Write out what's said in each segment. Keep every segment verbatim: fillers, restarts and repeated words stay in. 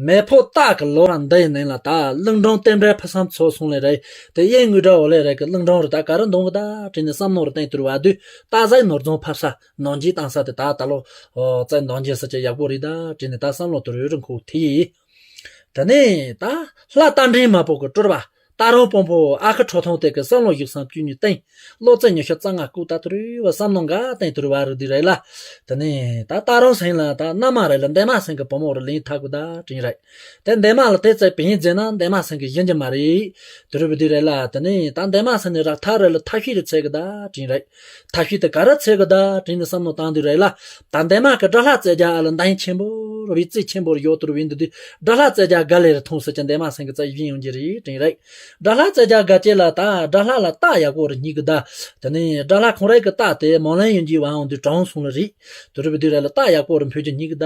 མེ་ཕོ་སྟག་གི་ལོ་ར་འདི་ཡི་ནང་ལ་ད་གླིང་སྒྲུང་རྟེན་འབྲེལ་ཕུན་སུམ་ཚོགས་སོང་ལེ་རེད། དེ་གཡས་ངོས་འདྲ་བོ་ལེ་རེད་གི་གླིང་སྒྲུང་རེད། ད་ག་རེ་འདོན་གི་ད་དྲན་ནས་བསམ་མནོ་རུ་བསྟན་དུ་བ་དུས། སྟག་གཟིག་ནོར་རྫོང་ཕབ་ས་ནང་འཇིག་བཏང་ས་དེ་ད་ད་ལོ་ཨོ་བཙན་འདང་རྒྱས་ས་ཅིག་ཡག་པོ་རེད་ད་དྲན་ནས་ད་བསམ་བློ་དུ་རུ་རུ་འཁོར་ཐི། དེ་ནས་ད་ལྷ་རྟ་མགྲིན་མ་པོ་གི་སྤྲུལ་པ་སྟག་རོང་དཔོན་པོ་ཨ་ཁུ་ཁྲོ་ཐུང་དེ་གི་བསམ་བློ་བཞུགས་སམ་བཅུ་གཉིས་སྟེང་། བློ་རྩེ་ཉི་ཤུ་རྩ་ལྔ་བཀོད་ད་དུ་རུ་བ་བསམ་མནོ་འགའ་བསྟན་དུ་རུ་བ་རུ་དུ་རེད་ལ། དེ་ནས་ད་སྟག་རོང་སེང་ལ་ད་མནའ་མ་རེད་ལ་འདན་མ་སེང་གི་བུ་མོ་རུ་ལེན་ཐག་གི་ད་དྲན་རེད། དེ་འདན་མ་ལ་དེ་ཚེ་བེན་མཛད་ན་འདན་མ་སེང་གི་ཡིན་གྱི་མ་རེད། དུ་རུ་བ་དུ་རེད་ལ། དེ་ནས་ད་འདན་མ་སེང་ནས་རག་ཐག་རེད་ལ་ཐབས་ཤེས་རུ་འཚོལ་གི་ད་དྲན་རེད། ཐབས་ཤེས་དེ་ག་རེ་འཚོལ་གི་ད་དྲན་ནས་བསམ་མནོ་བཏང་དུས་རེད་ལ། ད་འདན་མ་གི་དགྲ་ལྷ་རྩེ་རྒྱལ་ཨ་ལ་འདང་ཆེན་པོ་རུ་བའི་རྩེ་ཆེན་པོ་རུ་ཡོད་དུ་རུ་བའི་འདི་དུས་དགྲ་ལྷ་རྩེ་རྒྱལ་དགའ་ལེ་རུ་མཐོང་ཟེར་གྱི་འདན་མ་སེང་གི་རྩ་ཡིན་ཡོང་གི་རེད་དྲན་རེད། དགྲ་ལྷ་རྩེ་རྒྱལ་དགའ་ཅེ་ལ་ད་དགྲ་ལྷ་ལ་རྟ་ཡག་པོ་རུ་རྙེད་གི་ད། དེ་ནས་དགྲ་ལྷ་ཁོང་རའི་གི་རྟ་དེ་མོ་ལན་ཡོང་གི་བ་འོང་དུས་གྲོངས་སོང་ལ་རེད། དུ་རུ་བ་དུ་རེད་ལ་རྟ་ཡག་པོ་རུ་འཕུར་གྱི་རྙེད་གི་ད།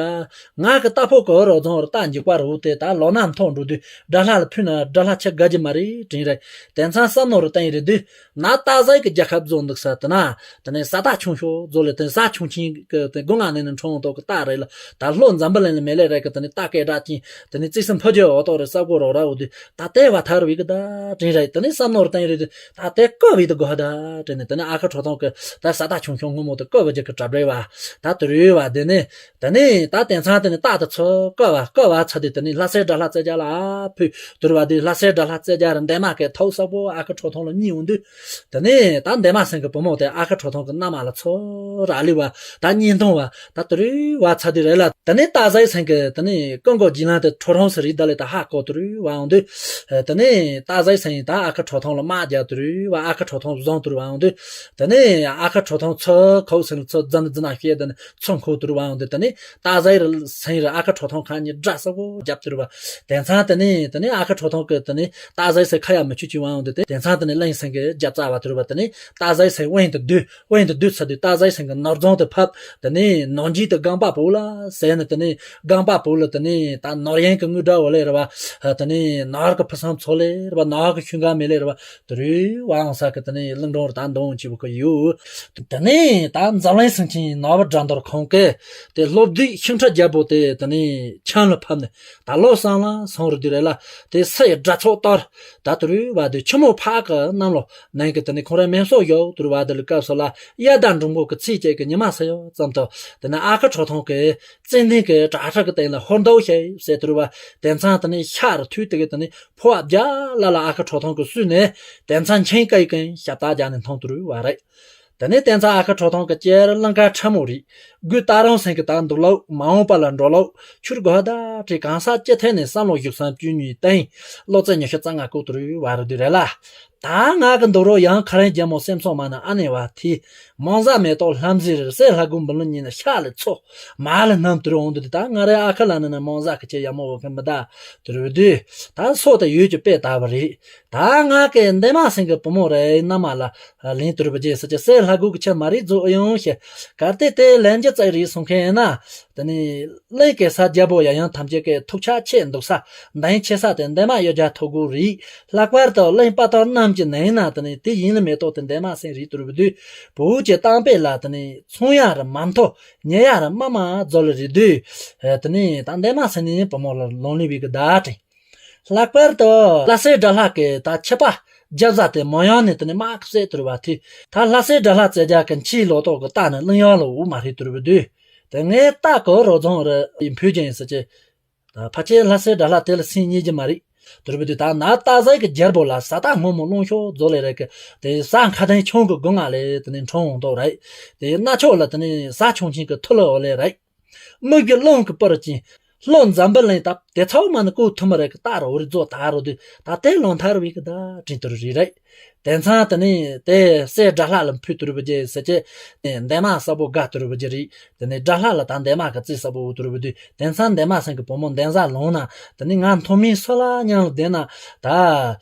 ང་གི་རྟ་ཕོ་གི་རོ་རྫོང་རུ་རྟ་འཇིགས་པ་རུ་དེ་ད་ལོ་ན་མཐོ་འགྲོ་དུས་དགྲ་ལྷ་ལ་ཕུལ་ན་དགྲ་ལྷ་ཆེ་དགའ་གྱི་མ་རེད་དྲན་རེད། དེང་སང་བསམ་མནོ་རུ་བསྟན་ཡི་རེད་དུས། ན་སྟག་གཟིག་གི་རྒྱལ་ཁབ་བཟོ་འདུག་ས་དེ་ན། དེ་ནས་ས་རྟ་ཆུང་ཤོས་བཟོ་ལས་དེ་ས་ཆུང་ཆེན་གི་དེ་སྒོ་ང་ནས་ནས་འཁྲུངས་ཏོག་གི་རྟ་རེད་ལ། ད་ལྷོ་འཛམ་བུ་གླིང་ལ་མེ་ལེ་རེད་གི་དེ་ནས་རྟ་སྐད་གྲགས་ཅན་དེ་ནས་རྩིས་སུ་འཕོ་རྒྱུ་འོ་ཏོག་རེད་ས་གོ་རོག་ར་འོ་དུས་ད་ལྟའི་བ་ཐར་བའི་གི་ད་དྲན་རེད། དེ་ནས་བསམ་མནོ་རུ་བསྟན་ཡི་རེད་དུས་ད་ལྟའི་བཀོད་པའི་དུ་གོ་ད་དྲན་ནས་དེ་ནས་ཨ་ཁུ་ཁྲོ་ཐུང་གི་ད་ས་རྟ་ཆུང་ཆུང་སྔོན་མོ་དུ་བཀོད་པའི་རྒྱུ་གི་གྲབས་རེད་བ། ད་དུ་རུ་བ་དེ་ནས། དེ་ནས་ད་དེང་སང་དེ་ནས་རྟ་དེ་ཚོ་བཀོད་པ་བཀོད་པ་ཚ་དེ་དེ་ནས་ལྷ་སའི་དགྲ་ལྷ་རྩེ་རྒྱལ་ལ་ཨ་ཕུད་དུར་བ་དེ་ལྷ་སའི་དགྲ་ལྷ་རྩེ་རྒྱལ་ར་འདན་མ་སྐད་ཐོག་ས་པོ་ཨ་ཁུ་ཁྲོ་ཐུང་ལ་གཉིད་འོང་དུས། དེ་ནས་ད་འདན་མ་སེང་གི་བུ་མོ་དེ་ཨ་ཁུ་ཁྲོ་ཐུང་གི་མནའ་མ་ལ་ཚོ་ར་ལི་བ་ད་གཉིད་འཐུང་བ་ད་དུ་རུ་བ་ཚ་དེ་རེད་ལ། དེ་ནས་རྟ་གཟིག་སེང་གི་དེ་ནས་ཀུན་གོ་རྒྱུད་ལམ་དེ་ཁྲོ་ཐུང་སི་རི་ད་ལེ་ད་ཧ་གོ་དུ་རུ་བ་འོང་དུས། དེ་ནས་རྟ་གཟིག་སེང་ད་ཨ་ཁུ་ཁྲོ་ཐུང་ལ་དམག་རྒྱག་དུ་རུ་བ་ཨ་ཁུ་ཁྲོ་ཐུང་བཟུང་དུ་རུ་བ་འོང་དུས། དེ་ནས་ཨ་ཁུ་ཁྲོ་ཐུང་ཚོ་ཁོ་སེང་ཚོ་རྫ་འདི་རྫི་ན་ཤེས་དེ་ནས། ཚོ་འཁོར་དུར་བའང་དེ་དེ་ནས་རྟ་གཟིག་རི་སེང་རི་ཨ་ཁུ་ཁྲོ་ཐུང་ཁ་ཉིན་དགྲ་ས་བོ་རྒྱབ་དུར་བ། དེང་སང་དེ་ནས་དེ་ནས་ཨ་ཁུ་ཁྲོ་ཐུང་གི་དེ་ནས་རྟ་གཟིག་སེ་ཁ་ཡ་མི་ཆུ་ཆུ་བའང་དེ་དེ་དེང་སང་དེ་ནས་གླིང་སེང་གི་རྒྱབ་རྩ་བ་དུར་བ། དེ་ནས་རྟ་གཟིག་སེ་དབེན་དུ་བསྡུས། དབེན་དུ་བསྡུས་ཚར་དུས་རྟ་གཟིག་སེང་གི་ནོར་རྫོང་དུ་ཕབ། དེ་ནས་ནོར་འཇིག་ཏུ་སྒང་པ་བོ་ལ་ཟེར་ནས་དེ་ནས་སྒང་པ་བོ་ལ་དེ་ནས་ད་ནོར་གཡང་གི་དངུལ་འདྲ་བོ་ལས་རེད་བ། དེ་ནས་ནོར་གི་ཕུན་སུམ་ཚོགས་ལས་རེད་བ། ནོར་གི་ཤུན་ག་མེ་ལས་རེད་བ། དེ་རུ་བའང་ས་གི་དེ་ནས་གླིང་སྒྲུང་ར་ད་འདོན་ཆེ་བོ་གི་ཡོད། དེ་ནས་ད་འཛམ་གླིང་སེང་ཆེན་ནོར་བུ་དགྲ་འདུལ་ཁོང་གིས་དེ་སློབ་བདུད་ཤིང་ཁྲི་རྒྱལ་པོ་དེ་དེ་ནས་ཆང་ལ་ཕབ་ནས་ད་ལོ་གསང་ལ་སོང་རུ་དུས་རེད་ལ། དེ་སུ་ཡི་དགྲ་ཚོགས་ལྟར་ད་དུ་རུ་བ་དེ་ཆུ་མོ་ཕག་གི་གནམ་ལོ་ནང་གི་དེ་ནས་ཁོང་རའི་མེ་སོ་ཡོག་དུ་རུ་བ་དེ་ལ་སྐབས་སུ་ལ་གཡའ་ཟླ་འབྲུག་མགོ་གི་ཚེས་བཅད་ཀྱི་ཉི་མ་ས་ཡོག་ཙམ་དུ་དེ་ནས་ཨ་ཁུ་ཁྲོ་ཐུང་གིས་བཙན་ལྡན་གྱི་དྲག་ཁྲག་གི་སྟེང་ལ་ཧོར་མདོ་ཞེས་ཟེར་དུ་རུ་བ། དེང་སང་དེ་ནས་ཤ་རུ་ཐུལ་དེ་གི་དེ་ནས། ཕོ་བ་བརྒྱ་ལ་ལ་ཨ་ཁུ་ཁྲོ་ཐུང་གི་བསུས་ནས་དེང་སང་མཆན་བཀའ་ཡི་ཀུན་ཞབས་ཏག་རྒྱ་ནས་མཐོང་དུ་རུ་བ་རེད། དེ་ནས་དེང་སང་ཨ་ཁུ་ཁྲོ་ཐུང་གི་ཅེར་གླིང་ཁ་ཁྲ་མོ་རེད། དགུ་སྟག་རོང་སེང་གི་དང་འདུག་ལོ་མ་འོངས་པ་ལ་འགྲོ་ལོ་ཆུར་དགོ་ད་བྲིས་གང་ས་ཅི་ཐད་ནས་བསམ་བློ་བཞུགས་སམ་བཅུ་གཉིས་སྟེང་བློ་རྩེ་ཉི་ཤུ་རྩ་ལྔ་བཀོད་དུ་རུ་བ་རུ་དུས་རེད་ལ། ད་ང་གི་འདུག་རོ་ཡང་ཁ་རེན་རྒྱལ་མོ་སེམས་སོང་མ་ན་ཨ་ནེ་བ་ཐི། མང་ཟ་མེ་ཏོག་ལྷམ་ཟེར་སེ་ལྷ་དགུ་འབུམ་ལ་ཉིན་ཤ་ལ་ཚོ། མ་ལ་རྣམས་དུ་རུ་འོང་དུས་ད་ང་རེ་ཨ་ཁ་ལ་ནི་ནི་མང་ཟ་གི་ཆེ་ཡ་མོ་བ་གི་མི་ད་དུ་རུ་དུས་ད་སོ་ད་ཡོད་ཀྱི་དཔེ་ད་བ་རེད། ད་ང་གི་འདན་མ་སེང་གི་བུ་མོ་རེ་མནའ་མ་ལ་ལེན་དུར་བུ་རྗེས་སུ་ཅི་སེ་ལྷ་དགུ་གི་ཆེ་མ་རིག་རྫོགས་ཡོང་ཞེས་གར་ཏེ་དེ་ལན་གྱི་རྩིས་རིག་སོང་མཁན་ན། དེ་ནི་གླིང་གེ་སར་རྒྱལ་པོ་ཡང་ཡང་ཐམས་ཅད་ཀྱི་ཐུགས་ཆ་ཆེ་འདུག་ས་འདན་ཆེ་ས་དེ་འདན་མ་གཡོ་རྒྱ་ཐོག་གུ་རིག། ལྷག་པར་དུ་གླིང་དཔའ་ཐང་རྣམས་ཀྱི་ནང་ན་དེ་ནི་དེ་ཡིན་ལ་མེ་ཏོག་དེ་འདན་མ་སེང་རིག་དུར་བུ་དུས་བུ་གི་གཏམ་དཔེ་ལ་དེ་ནི་ཚོང་ཡ་ར་མ་མཐོ་ཉེ་ཡ་ར་མ་མ་རྫོ་ལ་རིག་དུས། དེ་ནི་ད་འདན་མ་སེང་ནི་བུ་མོ་ལ་ལོང་ལི་བི་གི་ཟླ་དྲིན། ལྷག་པར་དུ་ལྷ་སའི་དགྲ་ལྷ་གི་ད་ཆད་པ་རྒྱབ་ཟ་དེ་མོ་ཡང་ནི་དེ་ནི་དམག་གི་སྲས་དུར་བ་ཐི། ད་ལྷ་སའི་དགྲ་ལྷ་རྩེ་རྒྱ་གི་འཆི་ལོ་ཏོག་གི་རྟ་ནི་གླིང་ཡང་ལ་འུ་མ་རི་དུར་བུ་དུས། དེ་ངའི་རྟ་གི་རོ་རྫོང་རི་ཡི་འཕུལ་ཅན་ཡིན་ཟེར་གྱི། ད་ཕལ་ཆེར་ལྷ་སའི་དགྲ་ལྷ་དེ་ལ་སེམས་ཉིད་ཀྱི་མ་རེད། དུར་བུ་དུས་ད་ན་རྟ་ཟ་གི་རྒྱལ་པོ་ལ་ས་རྟ་སྔོན་མོ་སློང་ཤོག་རྫོ་ལེ་རེད་གི། དེ་ས་མཁའ་ལྡིང་ཁྱུང་གི་སྒོ་ང་ལས་དེ་ནི་འཁྲུངས་འོང་དོག་རེད། དེ་ན་ཆོག་ལ་དེ་ནི་ས་ཁྱུང་ཆེན་གི་ཐུ་ལོ་འོ་ལེ་རེད། མིག་གི་རླུང་གི་སྤུར་ཅིང་། ལྷོ་འཛམ་བུ་གླིང་དང་དེ་ཚོ་མ་ནི་ཀོ་ཐུ་མ་རེ་གི་རྟ་ར་འོ་རི་རྫོགས་ད་རོ་དུས་ད་དེ་ལོང་ཐར་བའི་གི་ད་དྲིན་དུ་རི་རེད། དེང་སང་དེ་ནི་དེ་སྲས་དགྲ་ལྷ་ལ་འཕུལ་དུ་རུ་བུ་རྗེ་ཟེར་གྱི། འདན་མ་ས་བོ་དགའ་དུ་རུ་བུ་རྗེ་རེད། དེ་ནི་དགྲ་ལྷ་ལ་ད་འདན་མ་གི་རྩིས་ས་བོ་འུ་དུ་རུ་བུ་དུས་དེང་སང་འདན་མ་སེང་གི་བུ་མོ་འདན་ཟ་ལོང་ན་དེ་ནི་ང་མཐོ་མིན་སོ་ལ་མཉམ་ལ་བསྡད་ན་ད་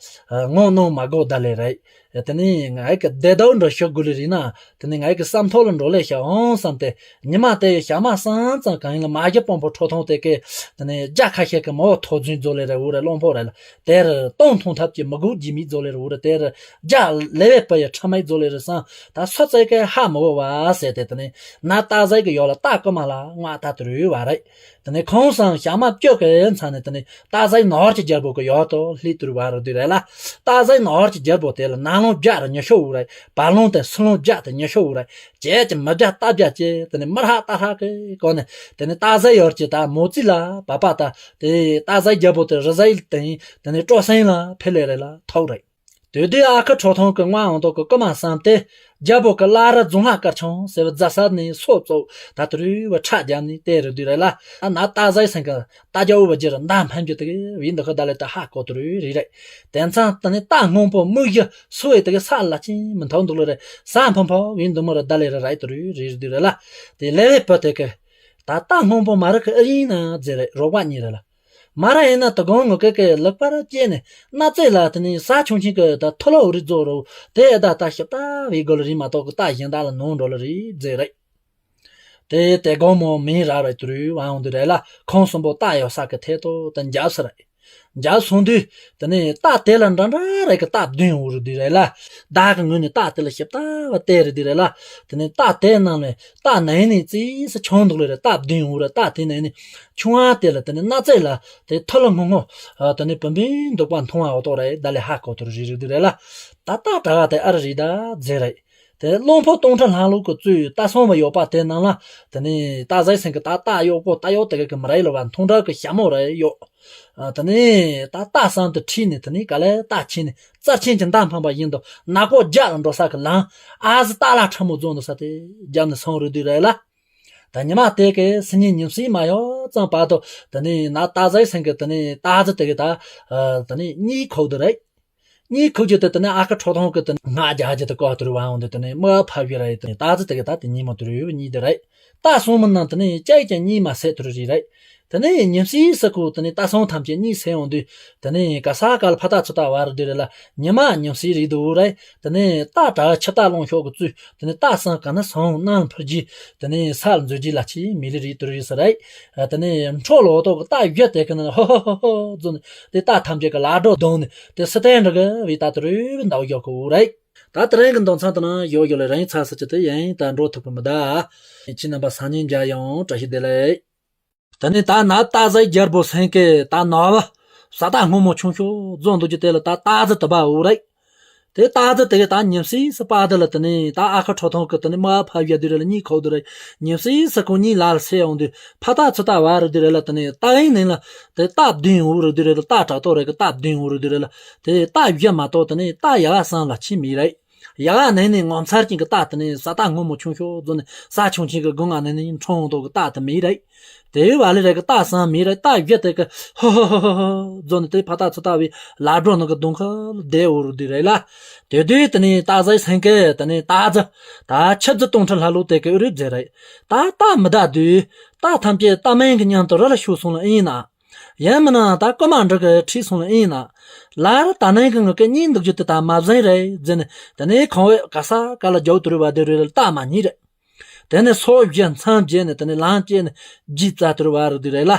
ངོ་གནོང་མ་དགོ་ད་ལེ་རེད། དེ་ནི་ང་ཡི་གི་བདེ་སྡུག་འགྲོ་ཤོག་དགུ་ལི་རི་ན། དེ་ནི་ང་ཡི་གི་བསམ་ཐོག་ལ་འགྲོ་ལེ་ཤ་འོང་བསམ་སྟེ། ཉི་མ་དེ་ཡི་ཞག་མ་སང་ཙང་གང་ཡིན་ལ་མ་གཞི་དཔོན་པོ་ཁྲོ་ཐུང་དེ་གི། དེ་ནི་རྒྱ་ཁ་ཤས་ གི་མོ་ཐོ་རྫུན་རྫོ་ལེ་རེ་འུ་རེ་བློན་པོ་རེ་ལ་དེ་རུ་སྟོང་ཐུང་ཐབས་ཀྱི་མི་གུ་རྒྱུ་མི་རྫོ་ལེ་རེ་འུ་རེ་དེ་རུ་རྒྱ་ལེ་བེ་པ་ཡི་ཁྲ་མའི་རྫོ་ལེ་རེ་སང་ད་སོ་ཙེ་གེ་ཧ་མི་བོ་བ་ཟེར་ཏེ་དེ་ནི་ན་ཏ་ཟའི་གི་ཡོ་ལ་ཏ་ཀོ་མ་ལ་ང་ད་དུ་རུ་བ་རེད། དེ་ནས་ཁོང་སང་ཞག་མ་བཅུ་གི་མཚན་ནས་དེ་ནས་ཏ་ཟའི་ནོར་གྱི་རྒྱལ་པོ་གི་ཡོ་ཏོ་ལྷི་དུར་བ་རུ་དུ་རེ་ལ། ཏ་ཟའི་ནོར་གྱི་རྒྱལ་པོ་དེ་ལ་ན་ལོང་བརྒྱ་རུ་ཉི་ཤོ་འུ་རེ་བ་ལོང་དེ་སུ་ལོང་བརྒྱ་དེ་ཉི་ཤོ་འུ་རེ་བྱས་ཀྱི་མི་བརྒྱ་རྟ་བརྒྱ་བྱས་དེ་ནས་མི་ཧྲ་རྟ་ཧྲ་གི་གོ་ནས་དེ་ནས་ཏ་ཟའི་ཡོར་གྱི་ད་མོ་ཙི་ལ་བ་པ་ད་དེ་ཏ་ཟའི་རྒྱལ་པོ་དེ་རི་ཟའི་དེ་དེ་ནས་སྤྲོ་སེང་ལ་ཕེ་ལེ་རེ་ལ་ཐོག་རེ། དེ་དུས་ཨ་ཁུ་ཁྲོ་ཐུང་གི་དབང་འོང་དོ་གི་ཀུ་མ་བསམ་སྟེ། རྒྱལ་པོ་གི་བླ་རི་རྫོང་ལྷ་དཀར་ཆུང་ཟེར་བའི་རྫ་ས་ནས་སོ་ཙོ་ད་དུ་རུ་བ་ཁྲ་རྒྱབ་ནས་དེ་རུ་དུས་རེ་ལ། ཨ་ན་ཏ་ཟའི་སེང་གི་རྟ་རྒྱལ་བོ་བ་རྗེ་རུ་མདའ་འཕེན་རྒྱུ་དེ་གི་བི་འདི་ཁ་ད་ལེ་ད་ཧ་གོ་དུ་རུ་རི་རེད། དེ་མཚང་དེ་ནས་རྟ་སྔོན་པོ་མིག་བཞི་སུ་བའི་དེ་གི་ས་ལ་ཅིང་མི་མཐོང་འདུག་ལོ་རེད། ས་འཕམ་ཕོ་བི་འདི་མོ་རུ་ད་ལེ་རུ་རེད་དུ་རུ་རི་རུ་དུས་རེ་ལ། དེ་ལེ་བའི་བུ་དེ་གི་ད་རྟ་སྔོན་པོ་མ་རུ་གི་ཨ་ཡིན་ན་ཟེར་རེད་རོགས་པ་གཉིས་རེ་ལ། མ་ར་ཡིན་ན་ད་གོང་ངོ་ཀེ་ཀེ་ལག་པར་སྐྱེས་ནས་སྣ་རྩེ་ལ་དེ་ནས་ས་ཆུང་ཆུང་གི་ད་ཐོ་ལོ་རི་རྫོགས་རོ་དེ་ཨེ་ད་ད་ཞབས་ཏ་བའི་སྒོ་ལ་རི་མ་གཏོགས་ཀི་ད་གཞན་དག་ལ་ནོར་འགྲོ་ལ་རི་མཛེས་རེད། དེ་དེ་གོང་མོ་མིན་ར་རེད་དུ་རུ་བ་འོང་དུ་རེད་ལ་ཁོང་གསུམ་པོ་ད་ཡོ་ས་གི་ཐད་དུ་ད་འཇབ་ས་རེད། འཇབ་སོང་དུས་དེ་ནས་ད་དེ་ལ་འདྲ་འདྲ་རེད་གི་ད་བདུན་འུ་རུ་དུ་རེད་ལ། བདག་གི་ངོས་ནས་ད་དེ་ལ་ཞབས་ཏ་བ་དེ་རེད་དུ་རེད་ལ། དེ་ནས་ད་དེ་ནང་ནས་ད་ནས་ནས་རྩིས་སུ་ཆུང་འདུག་ལེ་རེད་ད་བདུན་འུ་རུ་ད་དེ་ནས་ནས། ཆུང་བ་དེ་ལ་དེ་ནས་སྣ་རྩེ་ལ་དེ་ཐོ་ལ་སྔོན་སྔོ། དེ་ནས་བུམ་པའི་འདུག་པ་མཐོང་བ་འོ་ཏོག་རེད་ད་ལེ་ཧ་གོ་ཐུར་རི་རི་དུ་རེད་ལ། ད་ད་གྲྭ་བ་དེ་ཨ་རི་རི་ད་མཛེས་རེད། དེ་བློན་པོ་སྟོང་ཁྲི་ལྷ་ལུག་གི་གཙོས་ད་སོང་བ་ཡོད་པ་དེ་ནང་ལ། དེ་ནས་ད་ཟའི་སེང་གི་ད་ད་གཡོག་པོ་ད་གཡོག་དེ་གི་གི་མི་ར་ཡི་ལ་བ་མཐོང་གྲགས་གི་ཞྭ་མོ་ར་ཡོད། དེ་ནས་ད་ད་སང་དུ་ཁྲིད་ནས་དེ་ནས་ག་ལེ་ད་ཁྱེད་ནས་རྩར་ཆེན་གྱི་མདའ་འཕངས་པ་ཡིན་དུ་ནག་པོ་རྒྱ་ལ་འགྲོ་ས་གི་ལང་ཨ་ཟི་ད་ལ་ཁྲ་མོ་རྫོང་དུ་ས་དེ་རྒྱབ་ནས་སོང་རུ་དུས་རེད་ལ། ད་ཉི་མ་དེ་གི་སི་ཉིན་ཉིན་སྲིད་མ་ཡོད་ཙང་བར་དུ་དེ་ནས་ན་ད་ཟའི་སེང་གི་དེ་ནས་ད་ཟི་དེ་གི་ད་དེ་ནས་གཉིད་ཁུག་དུ་རེད། གཉིད་ཁུག་རྒྱུ་དེ་དེ་ནས་ཨ་ཁུ་ཁྲོ་ཐུང་གི་དེ་ནས་ང་རྒྱ་རྒྱ་དེ་ཀོ་དུ་རུ་བ་འོང་དུ་དེ་ནས་མི་ཕ་བི་ར་ཡི་དེ་ནས་ད་ཟི་དེ་གི་ད་དེ་ཉིན་མོ་དུ་རུ་གཉིད་དེ་རེད། ད་སོང་མི་ནང་དེ་ནས་ཅག་ཀྱང་གཉིད་མ་སད་དུ་རུ་རི་རེད། དེ་ནས་ཉིན་སྲིད་ས་ཁུ་དེ་ནས་ད་སོང་ཐམས་ཅད་གཉིད་སད་འོང་དུས་དེ་ནས་ག་ས་ག་ལ་ཕ་ད་ཚུ་ད་བ་རུ་དུ་རེད་ལ། ཉི་མ་ཉིན་སྲིད་རི་དུ་རེད། དེ་ནས་ད་གྲ་ཆུ་ད་ལོང་ཤོག་གི་བཙུད། དེ་ནས་ད་སང་ག་ན་སང་ནང་འཕུར་རྒྱུ། དེ་ནས་ས་ལ་འཛུལ་རྒྱུ་ལ་ཆི་མི་ལི་རི་དུ་རི་ས་རེད། དེ་ནས་འཕྲོ་ལོ་ཏོག་གི་ད་བཞི་དེ་གི་ན་ཧོ་ཧོ་ཧོ་ཧོ་རྫོན་དེ་ད་ཐམས་ཅད་གི་ལ་སྒྲོ་གདོང་ནས་དེ་སི་ཏན་རི་གི་བི་ད་དུ་རུ་བི་འདའ་བ་ཡོག་གི་འུ་རེད། ད་དེ་རིང་གི་འདོན་ཚང་དེ་ན་ཡོག་ཡོག་ལ་རིང་ཚ་ས་ཅི་དེ་ཡིན་ད་འགྲོ་ཐུབ་གི་མི་ད། ཁྱེད་རྣམ་པ་སང་ཉིན་མཇལ་ཡོང་བཀྲ་ཤིས་བདེ་ལེགས། དེ་ནས་ད་ན་ད་ཟའི་རྒྱལ་པོ་སེང་གེ་ད་ན་བ་ས་ད་སྔོན་མོ་ཆུང་ཤོས་རྫོང་འདུག་རྒྱུ་དེ་ལ་ད་ད་ཟི་དུ་བ་འུ་རེད། དེ་ད་ཟི་དེ་གི་ད་ཉིན་སྲིད་སི་པ་དེ་ལ་དེ་ནས་ད་ཨ་ཁུ་ཁྲོ་ཐུང་གི་དེ་ནས་མ་ཕ་བཞག་དུས་རེ་ལ་གཉིད་ཁུག་དུས་རེ་ཉིན་སྲིད་སི་ཁོ་གཉིད་ལ་ལ་སེ་འོང་དུས་ཕ་ད་ཚུ་ད་བ་རུ་དུས་རེ་ལ་དེ་ནས་ད་ཨིན་ནིན་ལ་དེ་ད་བདུན་འུ་རུ་དུས་རེ་ལ་ད་དྲག་ཏོ་རེ་གི་ད་བདུན་འུ་རུ་དུས་རེ་ལ་དེ་ད་བཞི་མ་གཏོགས་དེ་ནས་ད་ཡ་བ་སང་ལ་ཆི་མི་རེད། ཡ་ང་ནས་ནས་ངོ་མཚར་ཅན་གྱི་རྟ་དེ་ནས་ས་རྟ་སྔོན་མོ་ཆུང་ཤོས་རྫོགས་ནས་ས་ཆུང་ཆེན་གྱི་སྒོ་ང་ནས་ནས་འཁྲུངས་འདུག་གི་རྟ་དེ་མི་རེད། དེ་བ་ལི་རེད་གི་རྟ་སང་མི་རེད་རྟ་བཞི་དེ་གི་ཧོ་ཧོ་ཧོ་ཧོ་ཧོ་རྫོགས་ནས་དེ་ཕ་རྟ་ཚུ་རྟ་བའི་ལ་སྒྲོ་ནང་གི་གདོང་ཁ་ལ་བསྡད་འུ་རུ་དུས་རེད་ལ། དེ་དུས་དེ་ནས་ད་ཟའི་སེང་གེ་དེ་ནས་ད་ཟི་ད་ཆུ་རྫི་སྟོང་ཁྲི་ལྷ་ལུག་དེ་གི་འུ་རུ་མཛད་རེད། ད་རྟ་མི་ད་དུས་རྟ་ཐམས་ཅད་རྟ་མིན་གི་མཉམ་དུ་རི་ལ་ཤུག་སོང་ལ་ཨིན་ན། ཡང་མིན་ན་ད་ཀོ་མ་འབྲུ་གི་ཁྲིད་སོང་ལ་ཨིན་ན། ལར་ད་ནང་གི་ངུ་གི་གཉིད་འདུག་རྒྱུ་དེ་ད་མ་བཟང་རེད་ཟེར་ནས་དེ་ནས་ཁང་བའི་ག་ས་ག་ལ་རྒྱག་དུ་རུ་བ་དེ་རུ་ལ་རྟ་མ་གཉིས་རེད། དེ་ནས་སོ་བཞི་མཚམས་བརྒྱད་ནས་དེ་ནས་ལམ་བཅད་ནས་རྗེས་རྩ་དུ་རུ་བ་རུ་དུ་རེད་ལ།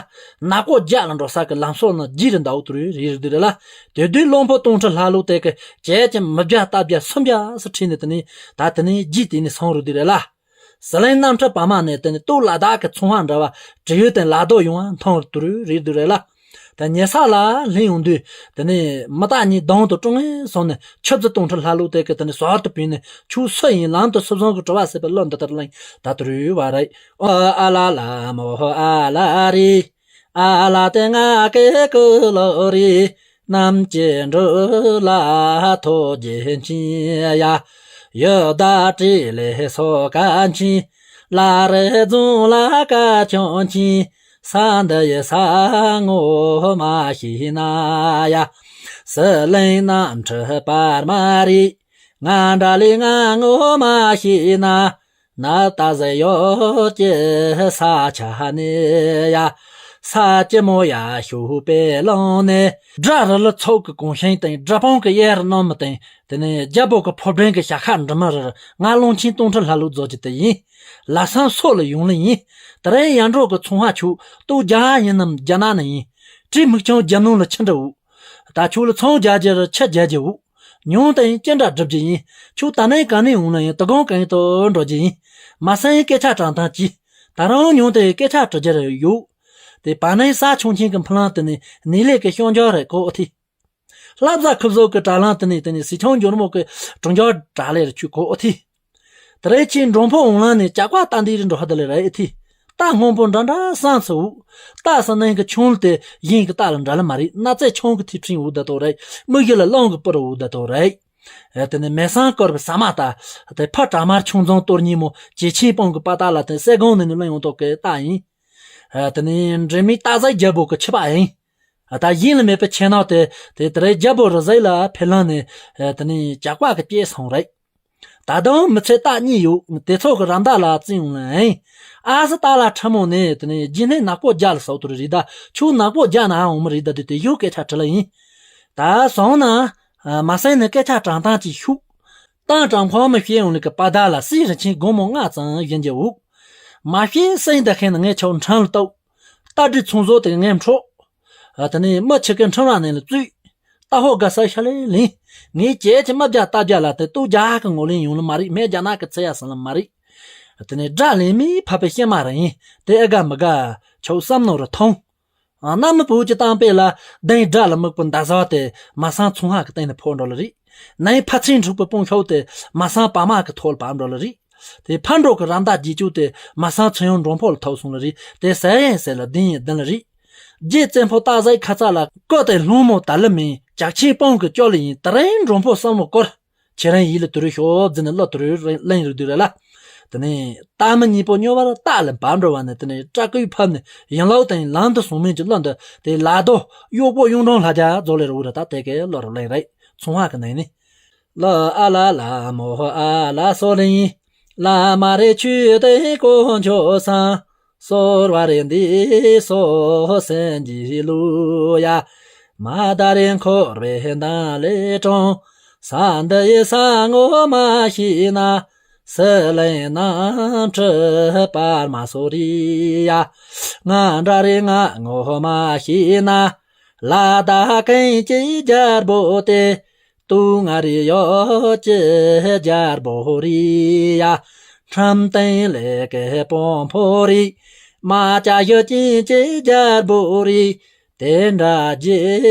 ནག་པོ་རྒྱ་ལ་འགྲོ་ས་གི་ལམ་སོགས་ནང་རྗེས་རུ་འདའ་དུ་རུ་རི་རུ་དུ་རེད་ལ། དེ་དུས་བློན་པོ་སྟོང་ཁྲི་ལྷ་ལུག་དེ་གི་བྱས་ཀྱི་མི་བརྒྱ་རྟ་བརྒྱ་སུམ་བརྒྱ་སུ་ཁྲིད་ནས་དེ་ནས་ད་དེ་ནས་རྗེས་དེ་ནས་སོང་རུ་དུ་རེད་ལ། ཟི་ལིང་གནམ་གྲུ་པ་མ་ནས་དེ་ནས་སྟོད་ལ་དྭགས་ཀྱི་ཚོང་བ་འདྲ་བ་བྲེ་ཡོད་དེ་ལ་རྡོ་ཡོང་བ་མཐོང་རུ་དུ་རུ་རེད་དུ་རེད་ལ། དེ་ཉེ་ས་ལ་ལྷིང་ཡོང་དུས་དེ་ནས་མི་རྟ་གཉིས་གདོང་དུ་ཀྲུང་ངེ་སོང་ནས་ཆུ་རྫི་སྟོང་ཁྲི་ལྷ་ལུག་དེ་གི་དེ་ནས་ཟོར་དུ་བུད་ནས་ཁྱོད་སུ་ཡིན་ལམ་དུ་སུ་བཟང་གི་དྲི་བ་ཟེར་བའི་བློ་འདི་ལྟར་གླེང་ད་དུ་རུ་བ་རེད། ཨོ་ཨ་ལ་ལ་མོ་ཨ་ལ་རི། ཨ་ལ་དེ་ང་ཀེ་ཀུ་ལོ་རི། རྣམས་ཀྱི་འགྲོ་ལ་ཐོ་རྒྱལ་ཆེན་ཡ། ཡོ་ད་ཏྲི་ལེ་སོ་ཀ་ཆེན། ལ་རེ་རྫོང་ལ་ཀ་ཆོང་ཆེན། ས་འདི་ཡི་ས་ངོ་མ་ཤེས་ན་ཡ། ཟི་ལིང་གནམ་གྲུ་པར་མ་རི། ང་འདྲ་ལི་ང་ངོ་མ་ཤེས་ན། ན་ད་ཟེ་ཡོ་ཀྱི་ས་ཆ་ནི་ཡ། ས་ཀྱི་མོ་ཡ་ཤུ་པེ་ལོང་ནི། དགྲ་རི་ལ་ཚོགས་ཀྱི་གོང་ཤིང་དང་དགྲ་དཔུང་གི་གཡས་རི་རྣམས་དང་དེ་ནས་རྒྱལ་པོ་གི་ཕོ་བྲང་གི་ཞྭ་ཁ་འབྲི་མ་རི་ང་ལོང་ཆེན་སྟོང་ཁྲི་ལྷ་ལུག་རྫོགས་ཀྱི་དེ་ཡིན། ལ་སང་སོ་ལ་ཡོང་ལེ་ཡིན། དེ་རིང་ཡར་འབྲོག་གི་ཚོང་བ་ཆུ་ཏོ་རྒྱ་ཡིན་ནམ་རྒྱ་ན་ནི་ཡིན། བྲིས་མིག་ཆུང་རྒྱབ་ནང་ལ་ཆུ་འདྲ་འུ། ད་ཁྱོད་ལ་ཚོང་རྒྱག་རྒྱུ་ར་ཆུ་རྒྱག་རྒྱུ་འུ། ཉུང་དང་ཡིན་ཅི་འདྲ་སྒྲུབ་རྒྱུ་ཡིན། ཁྱོད་ད་ནས་ག་ནས་འོང་ན་ཡིན་དུ་གང་གང་དུ་འགྲོ་རྒྱུ་ཡིན། མ་སེང་སྐད་ཆ་དྲང་ཐང་གྱིས། ད་རང་ཉུང་དུ་སྐད་ཆ་དྲི་རྒྱུ་ར་ཡོད། དེ་པ་ནས་ས་ཆུང་ཆེན་གྱི་འཕུར་ལམ་དུ་ནས་ནི་ལས་ཀྱི་ཤོང་རྒྱུ་རེད་གོ་ཨོ་ཐི། ལྷ་བཟའ་ཁུ་བཟོ་གི་དྲ་ལམ་དུ་ནས་དེ་ནས་སི་ཆང་འགྱུར་མོ་གི་གྲོང་རྒྱུ་དྲ་ལས་ར་ཆུ་གོ་ཨོ་ཐི། དེ་རེད་ཁྱེད་མགྲོན་ཕོ་འོང་ལ་ནས་ཇག་པ་ལྟ་འདི་རི་འགྲོ་ཧ་ད་ལེ་ར་ཨེ་ཐི། ལྟ་སྔོན་པོ་འདྲ་འདྲ་སང་ཚུ་འུ། ལྟ་ས་ནང་གི་ཆུང་ལ་དེ་ཡིན་གི་ལྟ་ལ་འདྲ་ལ་མ་རེད། སྣ་རྩེ་ཆུང་གི་ཐིག་ཕྲེང་འུ་ད་དོ་རེད། མིག་ཡི་ལ་གླང་གི་སྤུ་རུ་འུ་ད་དོ་རེད། ཨེ་དེ་ནས་མེ་སང་སྐོར་བ་ས་མ་ལྟ། དེ་ཕ་དྲ་དམར་ཆུང་རྫོང་གཏོར་ཉིན་མོ་ཇེ་ཆེན་སྤང་གི་པ་ཏ་ལ་དེ་སེ་གོང་ནས་ནི་གླང་ཡོང་ཐོག་གི་ལྟ་ཡིན། ཨེ་དེ་ནས་འདྲེ་མི་ལྟ་ཟ་རྒྱལ་པོ་གི་ཆི་པ་ཡིན། ད་ཡིན་ལ་མེད་པའི་ཆེ་ནག་དེ་དེ་དེ་རེད་རྒྱལ་པོ་རི་ཟེ་ལ་ཕེ་ལང་ནས་དེ་ནས་ཇག་པ་གི་སྐྱེས་སོང་རེད། ད་དུང་མི་ཚེ་རྟག་གཉིས་ཡོད། དེ་ཚོ་གི་ར་མདའ་ལ་བརྩིས་ཡོང་ལ་ཨེ། ཨ་སི་ཏ་ལ་ཁྲ་མོ་ནས་དེ་ནས་རྗེས་ནས་ནག་པོ་རྒྱ་ལ་ཟོག་ཏུ་རེད་ད། ཁྱོད་ནག་པོ་རྒྱ་ན་འོང་མི་རེད་ད་དུས་དེ་ཡོད་སྐད་ཆ་དྲི་ལ་ཡིན། ད་སོང་ན་མ་སེང་ནས་སྐད་ཆ་དྲང་ཐང་ཅིག་ཤུགས། ཏང་ཀྲང་ཁོང་མི་ཤེས་ཡོང་ནི་གི་པ་ད་ལ་སི་རི་ཆེན་དགོང་མོ་ལྔ་ཙམ་བཞིན་གྱི་འུག་མ་ཤེས་སེང་ད་ཁེན་ངས་ཆོག་འཕྲང་ལ་ལྟོགས། རྟ་དྲི་ཚོང་བཟོ་དེ་ངས་འཕྲོག་ཨ་དེ་ནས་མི་ཆི་ཀའི་འཕྲང་ར་ནས་ལ་བཙུད། རྟ་ཧོ་དགའ་ས་ཤ་ལེ་ལིན། ངས་ཅེ་ཅི་མ་བརྒྱ་རྟ་བརྒྱ་ལ་དེ་ལྟོ་རྒྱ་གི་ངོ་ལེན་ཡོང་ལ་མ་རིག་མེ་རྒྱ་ནག་གི་ཚེ་ཡ་སང་ལ་མ་རིག་དེ་ནས་དགྲ་ལེན་མི་ཕ་པའི་ཤེ་མ་ར་ཡིན། དེ་ཨེ་དགའ་མི་དགའ་ཆོག་བསམ་ནོ་རུ་ཐོང་། ཨ་གནའ་མི་བུ་གཅིག་བཏང་པས་ལ་གདན་དགྲ་ལ་དམིགས་པའི་མདའ་ཟ་དེ་མ་སང་ཚོང་ཧ་གི་སྟེང་ནས་ཕོག་འགྲོ་ལ་རིག་ནའི་ཕ་ཚན་འཁྲུག་པའི་དཔུང་ཤོག་དེ་མ་སང་པ་མ་གི་ཐོག་ལ་བབས་འགྲོ་ལ་རིག་དེ་ཕ་འགྲོ་གི་ར་མདའ་རྗེས་ཅུག་དེ་མ་སང་ཚུན་ཡང་མགྲོན་ཕོ་ལ་ཐོག་སོང་ལ་རིག་དེ་ཟེར་ཡིན་ཟེར་ལ་བདེན་ཡིན་བདེན་ལ་རིག་རྗེ་བཙན་ཕོ་སྟག་ཟའི་ཁ་ཚ་ལ་བཀོད་དེ་ལྷུང་མོ་ད་ལི་མིན་ཇག་ཆེན་སྤང་གི་སྐྱོ་ལ་ཡིན་དེ་རིང་མགྲོན་ཕོ་བསམ་བློ་སྐོར། ཁྱེད་རང་ཡིད་ལ་དུ་རུ་ཤོག་རྫི་ནས་བློ་དུ་རུ་གླེང་རུ་དུ་རེ་ལ། དེ་ནས་རྟ་མི་གཉིས་པོ་སྨྱོ་བར་རྟ་ལ་བབས་འགྲོ་བ་ནས་དེ་ནས་སྐྲ་སྐུད་ཕབ་ནས་ཡང་ལའོ་དང་ལམ་དུ་སོང་མིན་གྱི་བློ་འདི་དེ་ལ་རྡོ་གཡོག་པོ་གཡུང་དྲུང་ལྷ་རྒྱ་རྫོགས་ལེ་རུ་ར་ད་དེ་གའི་བློ་རུ་གླེང་རེད་ཚོང་བ་གི་ནང་ནས། ལ་ཨ་ལ་ལ་མོ་ཨ་ལ་སོ་ལིང་། ལ་མ་རེ་ཆུ་དེ་གོ་འཆོ་སང་། སོར་བ་རེ་འདི་སོ་སེན་གྱི་ལུ་ཡ། མ་ད་རེ་འཁོར་བའི་མདའ་ལས་གྲོང་། ས་འདི་ཡི་ས་ངོ་མ་ཤེས་ན། སི་ལེན་ནང་ཁྲི་པར་མ་སོ་རི་ཡ། ང་འདྲ་རེ་ང་ངོ་མ་ཤེས་ན། ལ་ད་གན་གྱི་རྒྱལ་པོ་དེ། ཏུ་ང་རི་ཡོ་ཅི་རྒྱལ་པོ་རི་ཡ། ཁྲམ་སྟེང་ལས་ཀའི་དཔོན་ཕོ་རི། མ་ཅ་ཡོ་ཅི་ཅི་རྒྱལ་པོ་རི། དེ་འདྲ་རྗེ་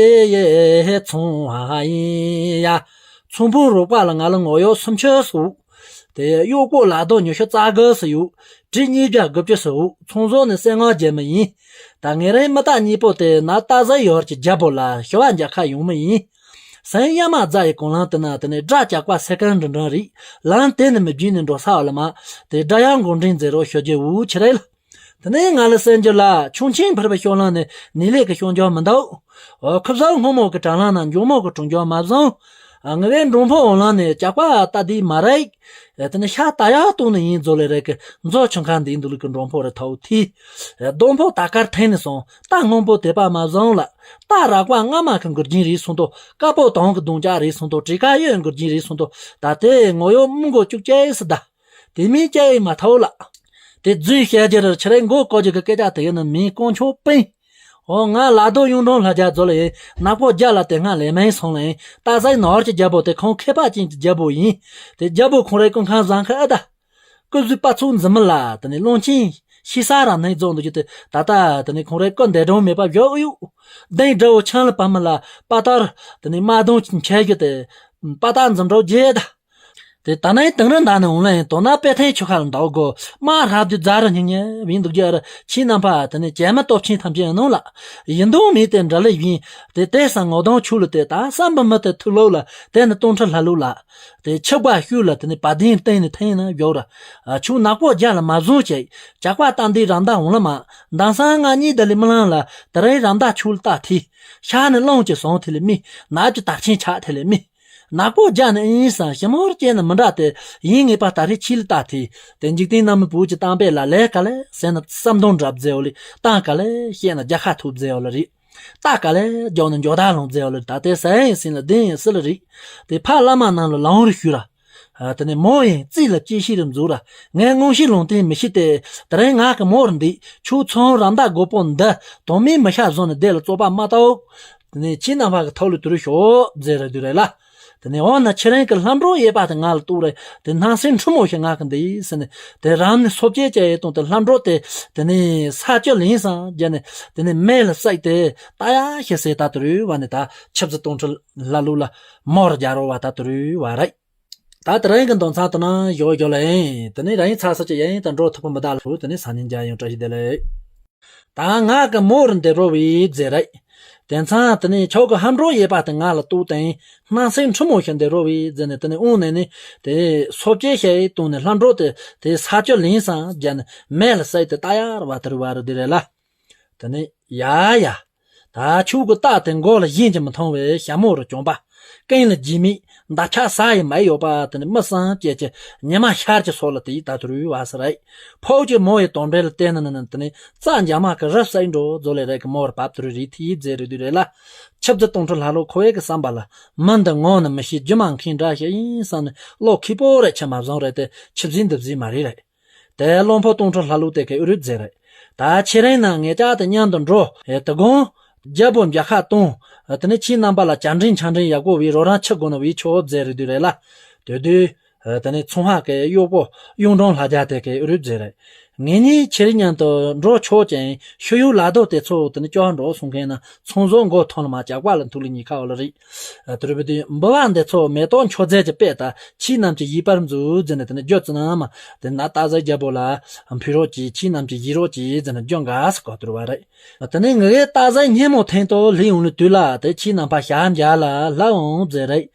ཡི་ཚོང་ཧ་ཡིན་ཡ། ཚོང་དཔོན་རོགས་པ་ལ་ང་ལ་ངོ་ཡོ་སུམ་ཆོས་སུ། དེ་གཡོག་པོ་ལ་རྡོ་ཉི་ཤུ་རྩ་དགུ་སུ་ཡོད། གྲི་གཉིས་བརྒྱ་དགུ་བཅུ་སུ་འུ་ཚོང་བཟོ་ནི་སེ་ངག་རྒྱལ་མི་ཡིན། ད་ངེད་རང་མི་རྟ་གཉིས་པོ་དེ་ན་རྟ་ཟ་ཡོར་གྱི་རྒྱལ་པོ་ལ་ཞུ་བ་འཇག་ཁ་ཡོང་མི་ཡིན། སེང་ཡ་མ་རྫ་ཡི་གོང་ལང་དེ་ན་དེ་ནས་དགྲ་ཇག་པ་སེ་ཀན་འདྲི་འདྲང་རིག་ལང་དེ་ནི་མི་བརྒྱུད་ནས་འགྲོ་ས་བ་ལ་མ། དེ་དགྲ་ཡང་མགོ་འདྲེན་མཛད་རོགས་ཞུ་རྒྱུ་འུ་ཆི་རེད། དེ་ནས་ང་ལ་གསན་རྒྱུ་ལ་ཆུང་ཆེན་ཕུར་བའི་ཤོག་ལང་ནས་ནི་ལས་ཀྱི་ཤོག་འཇོག་མི་འདུག་ཨོ་ཁུ་བཟང་སྔོན་མོ་གི་གྲང་ལང་ན་འཇོག་མོ་གི་གྲོང་འཇོག་མ་བཟང་། ང་བའི་མགྲོན་ཕོ་འོང་ལང་ནས་ཇག་པ་ལྟ་དུས་མ་རེད། དེ་ནི་ཤ་ལྟ་ཡག་གཏོང་ནི་ཡིན་ཛོ་ལེ་རེད་གི་མཛོ་ཆུང་ཁ་འདིའི་འདུག་ལུག་གི་མགྲོན་ཕོ་རེ་ཐའོ་ཐི། སྡོང་ཕོ་ད་དཀར་འཐེན་ནས་སོང་རྟ་སྔོན་པོ་དེ་པ་མ་བཟང་ལ། རྟ་རག་པ་རྔ་མ་གི་མགུར་རྒྱན་རེད་སོང་དོ་དཀར་པོ་དོང་གི་གདོང་ལྕགས་རེད་སོང་དོ་བྲེ་ཁ་ཡོད་མགུར་རྒྱན་རེད་སོང་དོ་ད་དེ་ངོ་ཡོ་མི་མགོ་བཅུག་ཅེས་སི་ད། དེ་མིན་ཅེས་མ་ཐའོ་ལ། དེ་རྫུན་བཤད་རྒྱུ་རེད་ཆི་རེད་མགོ་བཀོག་རྒྱུ་གི་སྐད་ཆ་དེ་ཡིན་ནི་མིན་དཀོན་མཆོག་སྤེན། འོ་ང་ལ་རྡོ་གཡུང་དྲུང་ལྷ་རྒྱལ་རྫོགས་ལ་ཡིན་ནག་པོ་རྒྱ་ལ་དེ་སྔ་ལས་མིན་སོང་ལ་ཡིན་རྟ་ཟའི་ནོར་གྱི་རྒྱལ་པོ་དེ་ཁོང་མཁས་པ་ཅན་གྱི་རྒྱལ་པོ་ཡིན། དེ་རྒྱལ་པོ་ཁོང་རའི་སྐུ་ཁང་བཟང་ཁ་ཨ་ད། སྐུ་གཟུགས་པ་ཚོ་འཛིན་མི་ལ་དེ་ནས་རླུང་ཆེན་ཤི་ས་ར་ནས་རྫོགས་འདུག་རྒྱུ་དེ་ད་ལྟ་དེ་ནས་ཁོང་རའི་སྐུ་འདས་གྲོང་མེད་པ་བཞོག་ཡོད། གདན་དགྲ་བོ་ཆང་ལ་བབས་མི་ལ་པ་ཏར་དེ་ནས་དམར་གདོང་འཆལ་རྒྱུ་དེ་པ་ཏར་འཛིན་གྲོགས་རྒྱས་ད། དེ་ད་ནས་དེང་རིང་ད་ནས་འོང་ལ་ཡིན་དོ་ན་པེ་ཐན་ཆུ་ཁ་ལ་འདའ་དགོ་དམག་ཧྲབ་དུས་རྫ་རུ་སྙིང་ཉེ་བིན་འདུག་རྒྱུ་ཨ་རུ་ཁྱི་རྣམ་པ་དེ་ནས་བྱེ་མ་སྟོབས་ཆེན་ཐམས་ཅད་ནང་ལ་ཡིན་དོན་མེད་དེ་འདྲ་ལེ་བིན་དེ་དེ་སང་ངོ་གདོང་ཆུ་ལ་དེ་ད་བསམ་པ་མི་དེ་ཐུག་ལོ་ལ་དེ་ནི་སྟོང་ཁྲི་ལྷ་ལུག་ལ། དེ་ཆུ་བར་ཤུལ་ལ་དེ་ནི་བ་དན་སྟེང་ནས་འཐེན་ན་ཡོད་ར། ཆུ་ནག་པོ་རྒྱ་ལ་མ་བཟུང་བྱས། ཇག་པ་རྟ་འདི་ར་མདའ་འོང་ལ་མ། མདང་སང་ང་གཉིས་ད་ལི་མི་ལང་ལ་དེ་རིང་ར་མདའ་ཆུ་ལ་བཏགས་ཐི། ཤ་ནི་རླུང་གི་ཟོང་ཐི་ལི་མི། ནག་གི་དར་ཆེན་ཆགས་ཐི་ལི་མི། ནག་པོ་རྒྱ་ནི་ཨིན་སང་ཞི་མོར་སྐྱེས་ནི་མི་འདྲ་སྟེ་ཡིན་ངེས་པ་ད་རེ་ཆི་ལ་བཏགས་ཐི། དེ་འཇིག་རྟེན་ནང་མི་བུ་གྱི་བཏང་པས་ལ་ལས་ག་ལེ་ཟེར་ན་བསམ་དོན་འདྲ་མཛད་འོ་ལི་བཏང་ག་ལེ་བཤད་ན་རྒྱ་ཁ་ཐུབ་མཛད་འོ་ལི་རེད། རྟ་ག་ལེ་རྒྱོག་ནི་འཇོག་ད་ལོང་ཟེར་བ་ལ་ད་ལྟའི་ས་ཡིན་ཟིན་ལ་བདེན་ཡིན་སྲིད་ལ་རིག་དེ་ཕ་བླ་མ་རྣམས་ལ་ལང་རུ་ཞུ་ར། ཨ། དེ་ནས་མོ་ཡིས་རྩིས་ལ་དཔྱད་ཤེས་རུ་འཛུགས་ར། ངས་མངོན་ཤེས་ལུང་བསྟན་མི་ཤེས་ཏེ། དེ་རིང་ང་གི་མོར་འདི་ཁྱོད་ཚོང་ར་མདའ་རྒོད་པོ་འདི་དོན་མེད་མི་ཤ་བཟུང་ནས་བསྡད་ལ་བཙོག་པ་མ་གཏོགས། དེ་ནས་ཁྱེད་རྣམ་པ་གི་ཐོག་ལ་དུ་རུ་ཤོག་ཟེར་ར་དུས་རེད་ལ། དེ་ནས་འོ་ན་ཁྱེད་རང་གི་ལྷམ་སྒྲོག་གཡས་པ་དེ་ང་ལ་གཏོགས་རེད། དེ་སྣང་སྲིད་འཁྲུལ་མོ་ཞིག་ང་གི་འདི་ཟེར་ནས། དེ་རང་ནས་སོ་བཅད་ཅེས་ཡེ་དང་དེ་ལྷམ་སྒྲོག་དེ་དེ་ནས་ས་ཆུ་ལིང་སང་རྒྱ་ནས་དེ་ནས་མེ་ལ་བསྲེགས་ཏེ་ལྟ་ཡ་ཞིག་ཟེར། ད་དུ་རུ་བ་ནས་ད་ཆུ་བཞི་སྟོང་ཁྲི་ལྷ་ལུག་ལ་མོར་རྒྱ་རོ་བ་ད་དུ་རུ་བ་རེད། ད་དེ་རིང་གི་འདོན་ཚང་དུ་ན་ཡོ་ཡོ་ལ་ཡིན། དེ་ནས་ར་ཡིན་ཚ་ས་ཅི་ཡ་ཡིན་དང་འགྲོ་ཐུབ་པ་མི་ད་ལ་ཧུ། དེ་ནས་ས་ཉིན་རྒྱ་ཡོང་བཀྲ་ཤིས་བདེ་ལེགས། ད་ང་གི་མོར་འདི་རོ་བའི་རྫས་རེད། དེ་མཚང་དེ་ནས་ཁྱོད་ཀྱི་ལྷམ་སྒྲོག་གཡས་པ་དེ་ང་ལ་གཏོགས་དང་སྣང་སྲིད་འཁྲུལ་མོ་ཞིག་འདི་རོ་བའི་རྫས་ནས་དེ་ནས་འོང་ནས་ནི་དེ་སོ་བཅད་ཞིག་ཡེ་དང་ནས་ལྷམ་སྒྲོག་དེ་དེ་ས་ཆུ་ལིང་སང་རྒྱ་ནས་མེ་ལ་བསྲེགས་ཏེ་ལྟ་ཡ་ར་བ་དེ་རུ་བ་རུ་དེ་རེད་ལ། དེ་ནས་ཡ་ཡ། ད་ཁྱོད་ཀྱི་རྟ་དེ་མགོ་ལ་གཞན་གྱིས་མི་མཐོང་བའི་ཞྭ་མོ་རུ་གྱོན་པ། རྐན་ལ་རྗེས་མིག་མདའ་ཆ་ཟ་ཡི་མ་ཡོད་པ། དེ་ནི་མི་སང་སྐྱེས་ཀྱི་ཉི་མ་ཤར་གྱི་སོགས་ལ་དེ་ཡི་ད་དུ་རུ་བ་ས་རེད། ཕོག་གྱི་མོ་ཡི་དོན་འབྲེལ་ལ་བལྟས་ན་ནི་དེ་ནི་རྩྭ་འཇམ་མ་གི་རི་བསྲེགས་འགྲོ་བཟོ་ལས་རེད་གི་མོ་བར་བབ་དུ་རུ་རི་ཐི་ཡི་རྫས་རུ་དུ་རེད་ལ། ཆུ་བཞི་སྟོང་ཁྲི་ལྷ་ལོ་ཁོ་བའི་གི་བསམ་པ་ལ་མི་འདི་ངོ་ནི་མི་ཤེས་རྒྱུ་མ་མཁན་འདྲ་ཞིག་ཡིན་བསམ་ནས་བློ་མཁས་པོ་རེད་ཆི་མ་བཟང་རེད་དེ་ཆི་བཟིན་འདི་བཟིན་མ་རེད་རེད། དེ་བློན་ཕོ་སྟོང་ཁྲི་ལྷ་ལུག་དེ་གའི་ཨུ་རུ་རྫས་རེད། ད་ཁྱེད་རང་ནང་ངེད་ཅག་དེ་མཉམ་དུ་འགྲོ། ཨེ་དེ་དགོང་རྒྱལ་པོ་འཇའ་ཁ་གཏོང་། དེ་ནས་ཁྱེད་རྣམ་པ་ལ་བཅར་འདྲི་འཆམ་འདྲི་ཡག་པོ་བའི་རོགས་རམ་ཆི་དགོས་ན་བའི་ཆོག་རྫས་རེད་དུས་རེད་ལ། དེ་དུས་དེ་ནས་ཚོང་ཧ་གའི་གཡོག་པོ་གཡུང་དྲུང་ལྷ་རྒྱལ་དེ་གའི་ཨུ་རུ་རྫས་རེད། ངེད་གཉིས་ཁྱེད་རིགས་མཉམ་དུ་འགྲོ་ཆོག་ཅིང་ཤུ་ཡུ་ལ་རྡོ་དེ་ཚོ་དེ་ནས་སྐྱོར་འགྲོ་སོང་མཁན་ན་ཚོང་ཟོག་མགོ་ཐོན་ལ་མ་ཇག་པ་ལ་འཐུག་ལ་ཉི་ཁ་འོ་ལ་རེད། དུ་རུ་བི་དུ་འབུལ་བ་འདི་ཚོ་མེ་ཏོག་མཆོད་རྫས་ཀྱི་དཔེ་ལྟ་ཁྱེད་རྣམས་ཀྱི་ཡིད་པར་མཛོད་ཟེར་ནས་དེ་ནས་རྒྱུ་ཙི་ན་མ་དེ་ན་ཏ་ཟའི་རྒྱལ་པོ་ལ་ཕུལ་རོགས་ཀྱིས་ཁྱེད་རྣམས་ཀྱི་ཡིད་རོགས་ཀྱིས་ཟེར་ནས་རྒྱུ་འགའ་སུ་གོ་དུ་རུ་བ་རེད། དེ་ནས་ངེད་ཀྱི་ཏ་ཟའི་སྙེ་མོ་ཐེན་ཏོ་ལི་ཡོང་ལི་དུས་ལ་དེ་ཁྱེད་རྣམ་པ་ཞབས་འཇལ་ལ་ལ་འོང་ཟེར་རེད།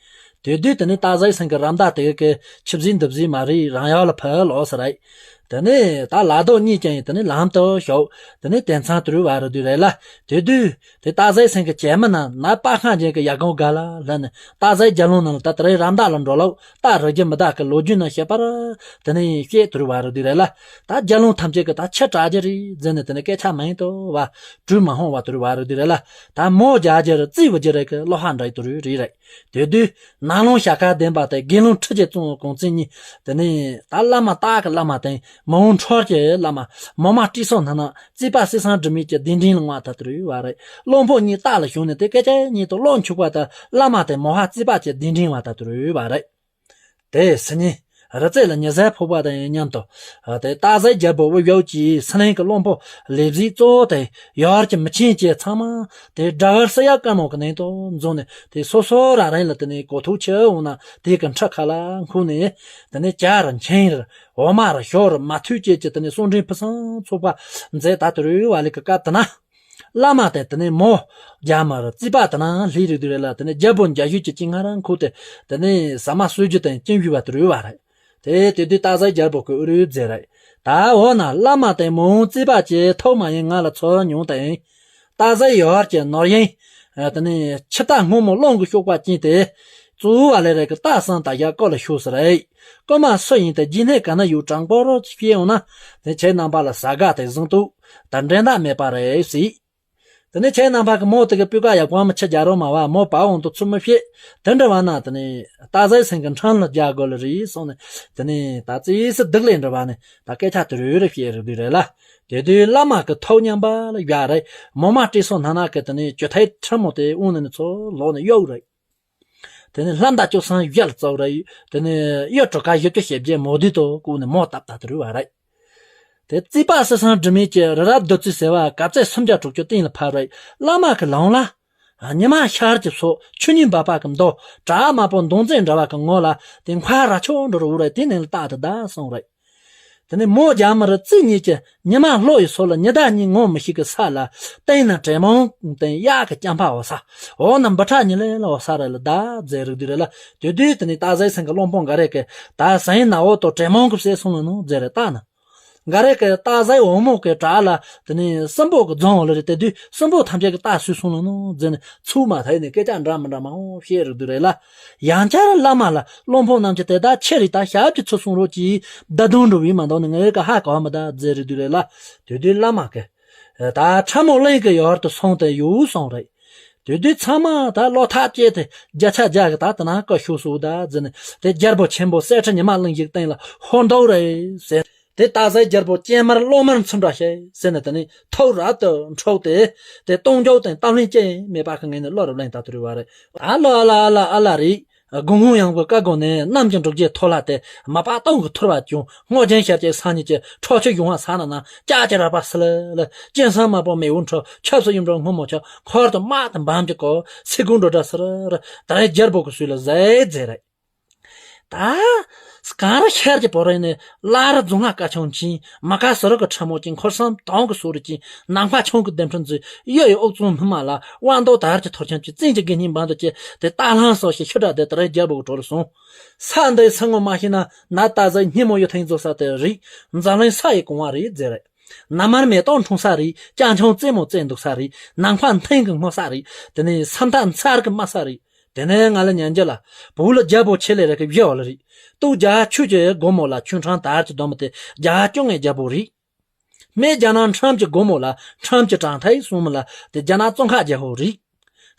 དེ་དུས་དེ་ནས་ཏ་ཟའི་སེང་གི་ར་མདའ་དེ་གི་ཆི་བཟིན་འདི་བཟིན་མ་རེད་རང་ཡག་ལ་ཕུལ་ལོ་ཟེར་རེད། དེ་ནས་ད་ལ་རྡོ་གཉིས་ཀྱང་ཡིན་དེ་ནས་ལམ་དུ་ཞོག་དེ་ནས་དེ་མཚང་དུ་རུ་བ་རུ་དུས་རེད་ལ། དེ་དུས། དེ་ཏ་ཟའི་སེང་གི་བྱེ་མ་ན་ན་པ་ཁང་ཅན་གི་ཡ་གང་ག་ལ་ལ་ནི་ཏ་ཟའི་རྒྱལ་ལུང་ནང་ལ་ད་དེ་རིང་ར་མདའ་ལ་འགྲོ་ལོ་ཏ་རི་རྒྱུ་མི་དག་གི་ལོ་རྒྱུས་ན་བཤད་པར་དེ་ནི་བཤད་དུ་རུ་བ་རུ་དུས་རེད་ལ། ད་རྒྱལ་ལུང་ཐམས་ཅད་ཀྱི་ད་ཆི་དྲག་རྒྱུ་རེད་ཟེར་ནས་དེ་ནི་སྐད་ཆ་མིན་དུ་བ་གྲུ་མ་ཧོང་བ་དུ་རུ་བ་རུ་དུས་རེད་ལ། ད་མོ་རྒྱ་རྒྱུ་རུ་རྩིས་བུ་རྒྱུ་རེད་གི་ལོ་ཧ་འདྲ་དུ་རུ་རེད་རེད། དེ་དུས་ནང་ལོང་ཞྭ་ཁ་ལྡན་པ་དེ་དགེ་སློང་ཁྲི་ཆེ་ཙོང་གོང་ཚན་གཉིས་དེ་ནི་ད་བླ་མ་སྟག་གི་བླ་མ་དང་མ་འོངས་འཕྲོར་གྱི་བླ་མ་མོ་མ་སྤྲེལ་སོང་ན་ན། རྩིས་པ་སྲིད་སང་སྒྲིབ་མེད་ཀྱི་གདན་འདྲེན་ལ་མངའ་ཐ་དུ་རུ་བ་རེད། བློན་ཕོ་གཉིས་རྟ་ལ་ཞོན་ནས་དེ་སྐད་ཆ་གཉིས་དུ་བློ་འཆུག་པ་དང་བླ་མ་དེ་མོ་ཧ་རྩིས་པ་ཀྱི་གདན་འདྲེན་བ་ཐ་དུ་རུ་བ་རེད། དེ་སི་ཉིན་རི་རྩེ་ལ་ཉི་ཟེར་ཕོག་པ་དང་མཉམ་དུ་དེ་ཏ་ཟའི་རྒྱལ་པོ་དབུ་ཡོད་ཀྱིས་སི་ལེང་གི་བློན་ཕོ་ལས་བཟོས་གཙོ་བོ་དེ་ཡར་གྱི་མི་ཆེན་བཅས་ཚང་མ་དེ་དགྲ་བར་སི་ཡ་དཀར་མོ་གི་ནང་དུ་འཛོམས་ནས་དེ་སོ་སོ་ར་རང་ལ་དེ་ནས་གོ་ཐུག་ཆེ་འོང་ན་དེ་གི་འཁྲི་ཁ་ལ་འཁུར་ནས་དེ་ནས་བྱ་རུ་མཆན་རུ། འོ་མ་རུ་ཞོ་རུ་མ་ཐུག་ཅེས་ཀྱི་དེ་ནས་གསུང་འཕྲིན་ཕུན་སུམ་ཚོགས་པ་མཛད་ད་དུ་རུ་བ་ལི་གི་སྐབས་དེ་ན། བླ་མ་དེ་དེ་ནས་མོ་རྒྱ་མ་རུ་རྩིས་པ་དེ་ན་ལྷས་རུ་དུ་རེད་ལ་དེ་ནས་རྒྱལ་པོ་འཇའ་ཞུ་གྱི་ཅི་ང་རང་ཁུ་དེ་དེ་ནས་ཟ་མ་གསོལ་རྒྱུ་དང་ཅིང་ཞུ་བ་དུ་རུ་བ་རེད། དེ་དེ་དུས་ཏ་ཟའི་རྒྱལ་པོ་གི་ཨུ་རུ་མཛད་རེད། ད་འོ་ན་བླ་མ་དེ་མོ་རྩིས་པ་ཅེས་ཐོག་མ་ཡིན་ང་ལ་ཚོར་མྱོང་དང་། ཏ་ཟའི་ཡོར་གྱི་ནོར་ཡིན། དེ་ནས་ཆུ་རྟ་སྔོན་མོ་རླུང་གི་གཤོག་པ་ཅན་དེ། གཙོ་བོ་བ་ལས་རེད་གི་རྟ་སང་ད་ཡ་བཀོད་ལ་ཤོག་ཟེར་རེད། རྐུ་མ་སུ་ཡིན་དེ་རྗེས་ནས་ག་ན་ཡོད་དྲང་པོ་རོ་ཅིག་ཤེས་ཡོང་ན། དེ་ཁྱེད་རྣམ་པ་ལ་ཟ་དགའ་དེ་བཟང་ཏུ། ད་འགྲན་ཟླ་མེད་པ་རེད་ཟེར། དེ་ནས་ཁྱེད་རྣམ་པ་གི་མོ་དེ་གི་སྤུས་ཀ་ཡག་པོ་མི་ཆ་རྒྱ་རོ་མ་བ་མོ་པ་འོང་དུ་ཚུར་མི་ཤེས། དེ་འདྲ་བ་ན་དེ་ནས་ཏ་ཟའི་སེང་གི་འཕྲང་ལ་རྒྱ་དགོས་ལ་རེད་སོང་ནས་དེ་ནས་ད་ཙིས་སི་སྡུག་ལས་འདྲ་བ་ནས་ད་སྐད་ཆ་དེ་རུ་རུ་བཤད་རུ་དུས་རེད་ལ། དེ་དུས་བླ་མ་གི་ཐོག་མཉམ་པ་ལ་ཡ་རེད། མོ་མ་སྤྲེལ་སོང་ན་ན་གི་དེ་ནས་ཅོ་ཐའི་ཁྲི་མོ་དེ་འོང་ནས་ནི་ཚོ་ལོག་ནས་གཡོག་རེད། དེ་ནས་ལྷ་མདའ་ཅོ་སང་ཡལ་རྩ་བ་རེད། དེ་ནས་གཡུ་གྲུ་ཁ་བཞི་བཅུ་ཞེ་བརྒྱད་མོ་དུས་དོ་ཀུ་ནས་མོ་བཏབ་ད་དུ་རུ་བ་རེད། དེ་རྩིས་པ་སི་སང་སྒྲིབ་མེད་ཀྱི་རི་རབ་བདུད་རྩི་ཟེར་བ་གབ་ཚད་སུམ་བརྒྱ་དྲུག་ཅུ་སྟེང་ལ་ཕབ་རེད། བླ་མ་གི་ལམ་ལ། ཉི་མ་ཤར་གྱི་ཕྱོགས་ཆུ་ཉིན་འབབ་པ་གི་མདོ་བྲག་དམར་པོ་མདོང་རྩེ་འདྲ་བ་གི་ངོ་ལ་དེ་མཁའ་ར་ཆོ་འགྲོ་རུ་རེད་དེ་ནས་ལྟ་དུ་ད་སོང་རེད། དེ་ནས་མོ་རྒྱ་མི་རུ་རྩིས་གཉིས་ཀྱི་ཉི་མ་ལྷོ་ཡི་སོ་ལ་ཉི་ཟླ་གཉིས་ངོ་མི་ཤེས་ཀྱི་ས་ལ་སྟེང་ན་དྲེད་མོང་སྟེང་གཡག་གི་རྐྱང་པ་འོ་ས་འོ་ན་འབུ་ཕྲ་ཉི་ལེ་ལ་འོ་ས་རེད་ལ་ད་རྫས་རིགས་དུས་རེད་ལ། དེ་དུས་དེ་ནས་ཏ་ཟའི་སེང་གི་བློན་པོ་འགའ་རེ་གི་ད་ཟ་ཡིན་ན་འོ་དོ་དྲེད་མོང་གི་བསད་སོང་ལ་ནོ་རྫས་རེད་ད་ན། འགའ་རེ་གི་ཏ་ཟའི་འོ་མོ་གི་བྲག་ལ་དེ་ནས་སྲིན་པོ་གི་རྫོང་འོ་ལ་རེད་དེ་དུས་སྲིན་པོ་ཐམས་ཅད་ཀྱི་རྟ་སུས་སོང་ལ་ནོ་རྫས་ནས་ཚུགས་མ་ཐལ་ནས་སྐད་ཆ་འདྲ་མི་འདྲ་མང་བོ་བཤད་རིགས་དུས་རེད་ལ། ཡང་བསྐྱར་བླ་མ་ལ་བློན་པོ་རྣམས་ཀྱིས་དེ་དག་ཆེ་རིགས་དང་ཞབས་ཀྱི་ཚུར་སོང་རོགས་ཀྱིས་བདག་དོན་འགྲུབ་པའི་མ་འདང་ནི་ངའི་ཀ་ཧ་གོ་བ་མི་གདའ་རྫས་རེད་དུས་རེད་ལ། དེ་དུས་བླ་མ་གིས། ད་ཁྲ་མོ་གླིང་གི་ཡུལ་དུ་སོང་སྟེ་ཡོད་སོང་རེད། དེ་དུས་ཚང་མ་ད་བློ་ཐག་བཅད་དེ་བརྒྱ་ཆ་བརྒྱ་གི་ད་དེ་ན་བཀའ་ཤོག་སོ་ད་ཟེར་ནས། དེ་རྒྱལ་པོ་ཆེན་པོ་གསེར་ཁྲི་ཉི་མ་གླིང་བཞི་སྟེང་ལ་ཧོར་འདུག་རེད་ཟེར། དེ་སྟག་གཟིག་རྒྱལ་པོ་སྤྱན་སྨེར་གློག་དམར་མཚོན་འདྲ་ཞིག་ཟེར་ནས། དེ་ནས་ཐག་རབ་ཏུ་འཁྲུགས་ཏེ། དེ་གཏོང་རྒྱུ་དང་གཏམ་གླེང་ཅི་མེད་པ་གི་ངང་ནས་བློ་རུ་ལེན་ད་དུ་རུ་བ་རེད། ཨ་ལ་ཨ་ལ་ཨ་ལ་ཨ་ལ་རེད། དགུང་ལོ་ཡང་པོ་བཀའ་དགོངས་ནས། གནམ་གྱི་འབྲུག་རྒྱལ་ཐོ་ལ་དེ་མ་པ་སྟོང་གི་ཐུར་བ་ཅུང་སྔོ་ལྗང་ཤར་གྱི་ས་ཉིད་ཀྱི་ཁྲོ་ཆུ་ཡོང་བ་ས་ན་ན། ལྕགས་ཀྱི་ར་པ་སི་ལི་ལི། སྐྱེ་སྲང་མ་པོ་མེ་འུར་འཁྲོ། ཆབ་སྲིད་ཡུམ་འགྲོ་སྔོན་མོ་ཆ། འཁོར་དུ་དམག་དང་འབམ་གྱི་སྐོར། སེ་གུང་འགྲོ་འདྲ་སི་རི་རི། ད་རེས་རྒྱལ་པོ་གི་སུས་ལ་ཟེ་ཟེ་རེད། ད་གངས་རི་ཤར་གྱི་བོད་རིགས་ནི། བླ་རི་རྫོང་ལ་བཀའ་ཆུང་ཆེན། མ་ཀ་ཟུར་གི་ཁྲ་མོ་ཅན། འཁོར་སྲུང་དོང་གི་སོ་རི་ཅན། ནམ་མཁའ་ཆུང་གི་ལྡེམ་ཕྲན་མཛོད། གཡུ་ཡི་དབུགས་གཙང་སྨིན་མ་ལ། དབང་མདོག་དར་གྱི་ཐོར་ཆེན་གྱི། བཙན་གྱི་དགེ་བསྙེན་འབངས་དུ་བཅས། དེ་རྟ་ལྷང་སོགས་ཤིག་ཤི་དྲག་དེ་ད་རེས་རྒྱལ་པོ་གི་གྲོ་རུ་སོང་། ས་འདི་ས་ངོ་མ་ཤེས་ན། ན་ད་ཟེ་སྙེ་མོ་ཡོད་ཐེངས་རྫོགས་ས་དེ་རེད། འཛམ་གླིང་ས་ཡི་གོང་བ་རེད་ཟེར་རེད། ན་མར་མེ་ཏོག་འཁྲུངས་ས་རེད། ཅང་ཆང་རྩེ་མོ་རྩེ་འདུག་ས་རེད། ནམ་མཁའ་མཐིང་གི་སྔོ་ས་རེད། དེ་ནས་ས་མཐའ་མཚར་གི་དམའ་ས་རེད། དེ་ནས་ང་ལ་ཉན་རྒྱུ་ལ། བོད་ལ་རྒྱལ་པོ་ཆེ་ལས་རིགས་ཀྱི་བཞི་བ་ལ་རེད། སྟོད་རྒྱ་ཆོས་ཀྱི་སྒོ་མོ་ལ། ཆོས་འཕྲང་དར་གྱི་སྡོང་མོ་དེ། རྒྱ་སྐྱོ་ངའི་རྒྱལ་པོ་རེད། སྨད་རྒྱ་ནག་ཁྲོམ་གྱི་སྒོ་མོ་ལ། ཁྲོམ་གྱི་བྲང་ཐའི་སྲུང་མོ་ལ། དེ་རྒྱ་ནག་ཙོང་ཁ་རྒྱལ་པོ་རེད།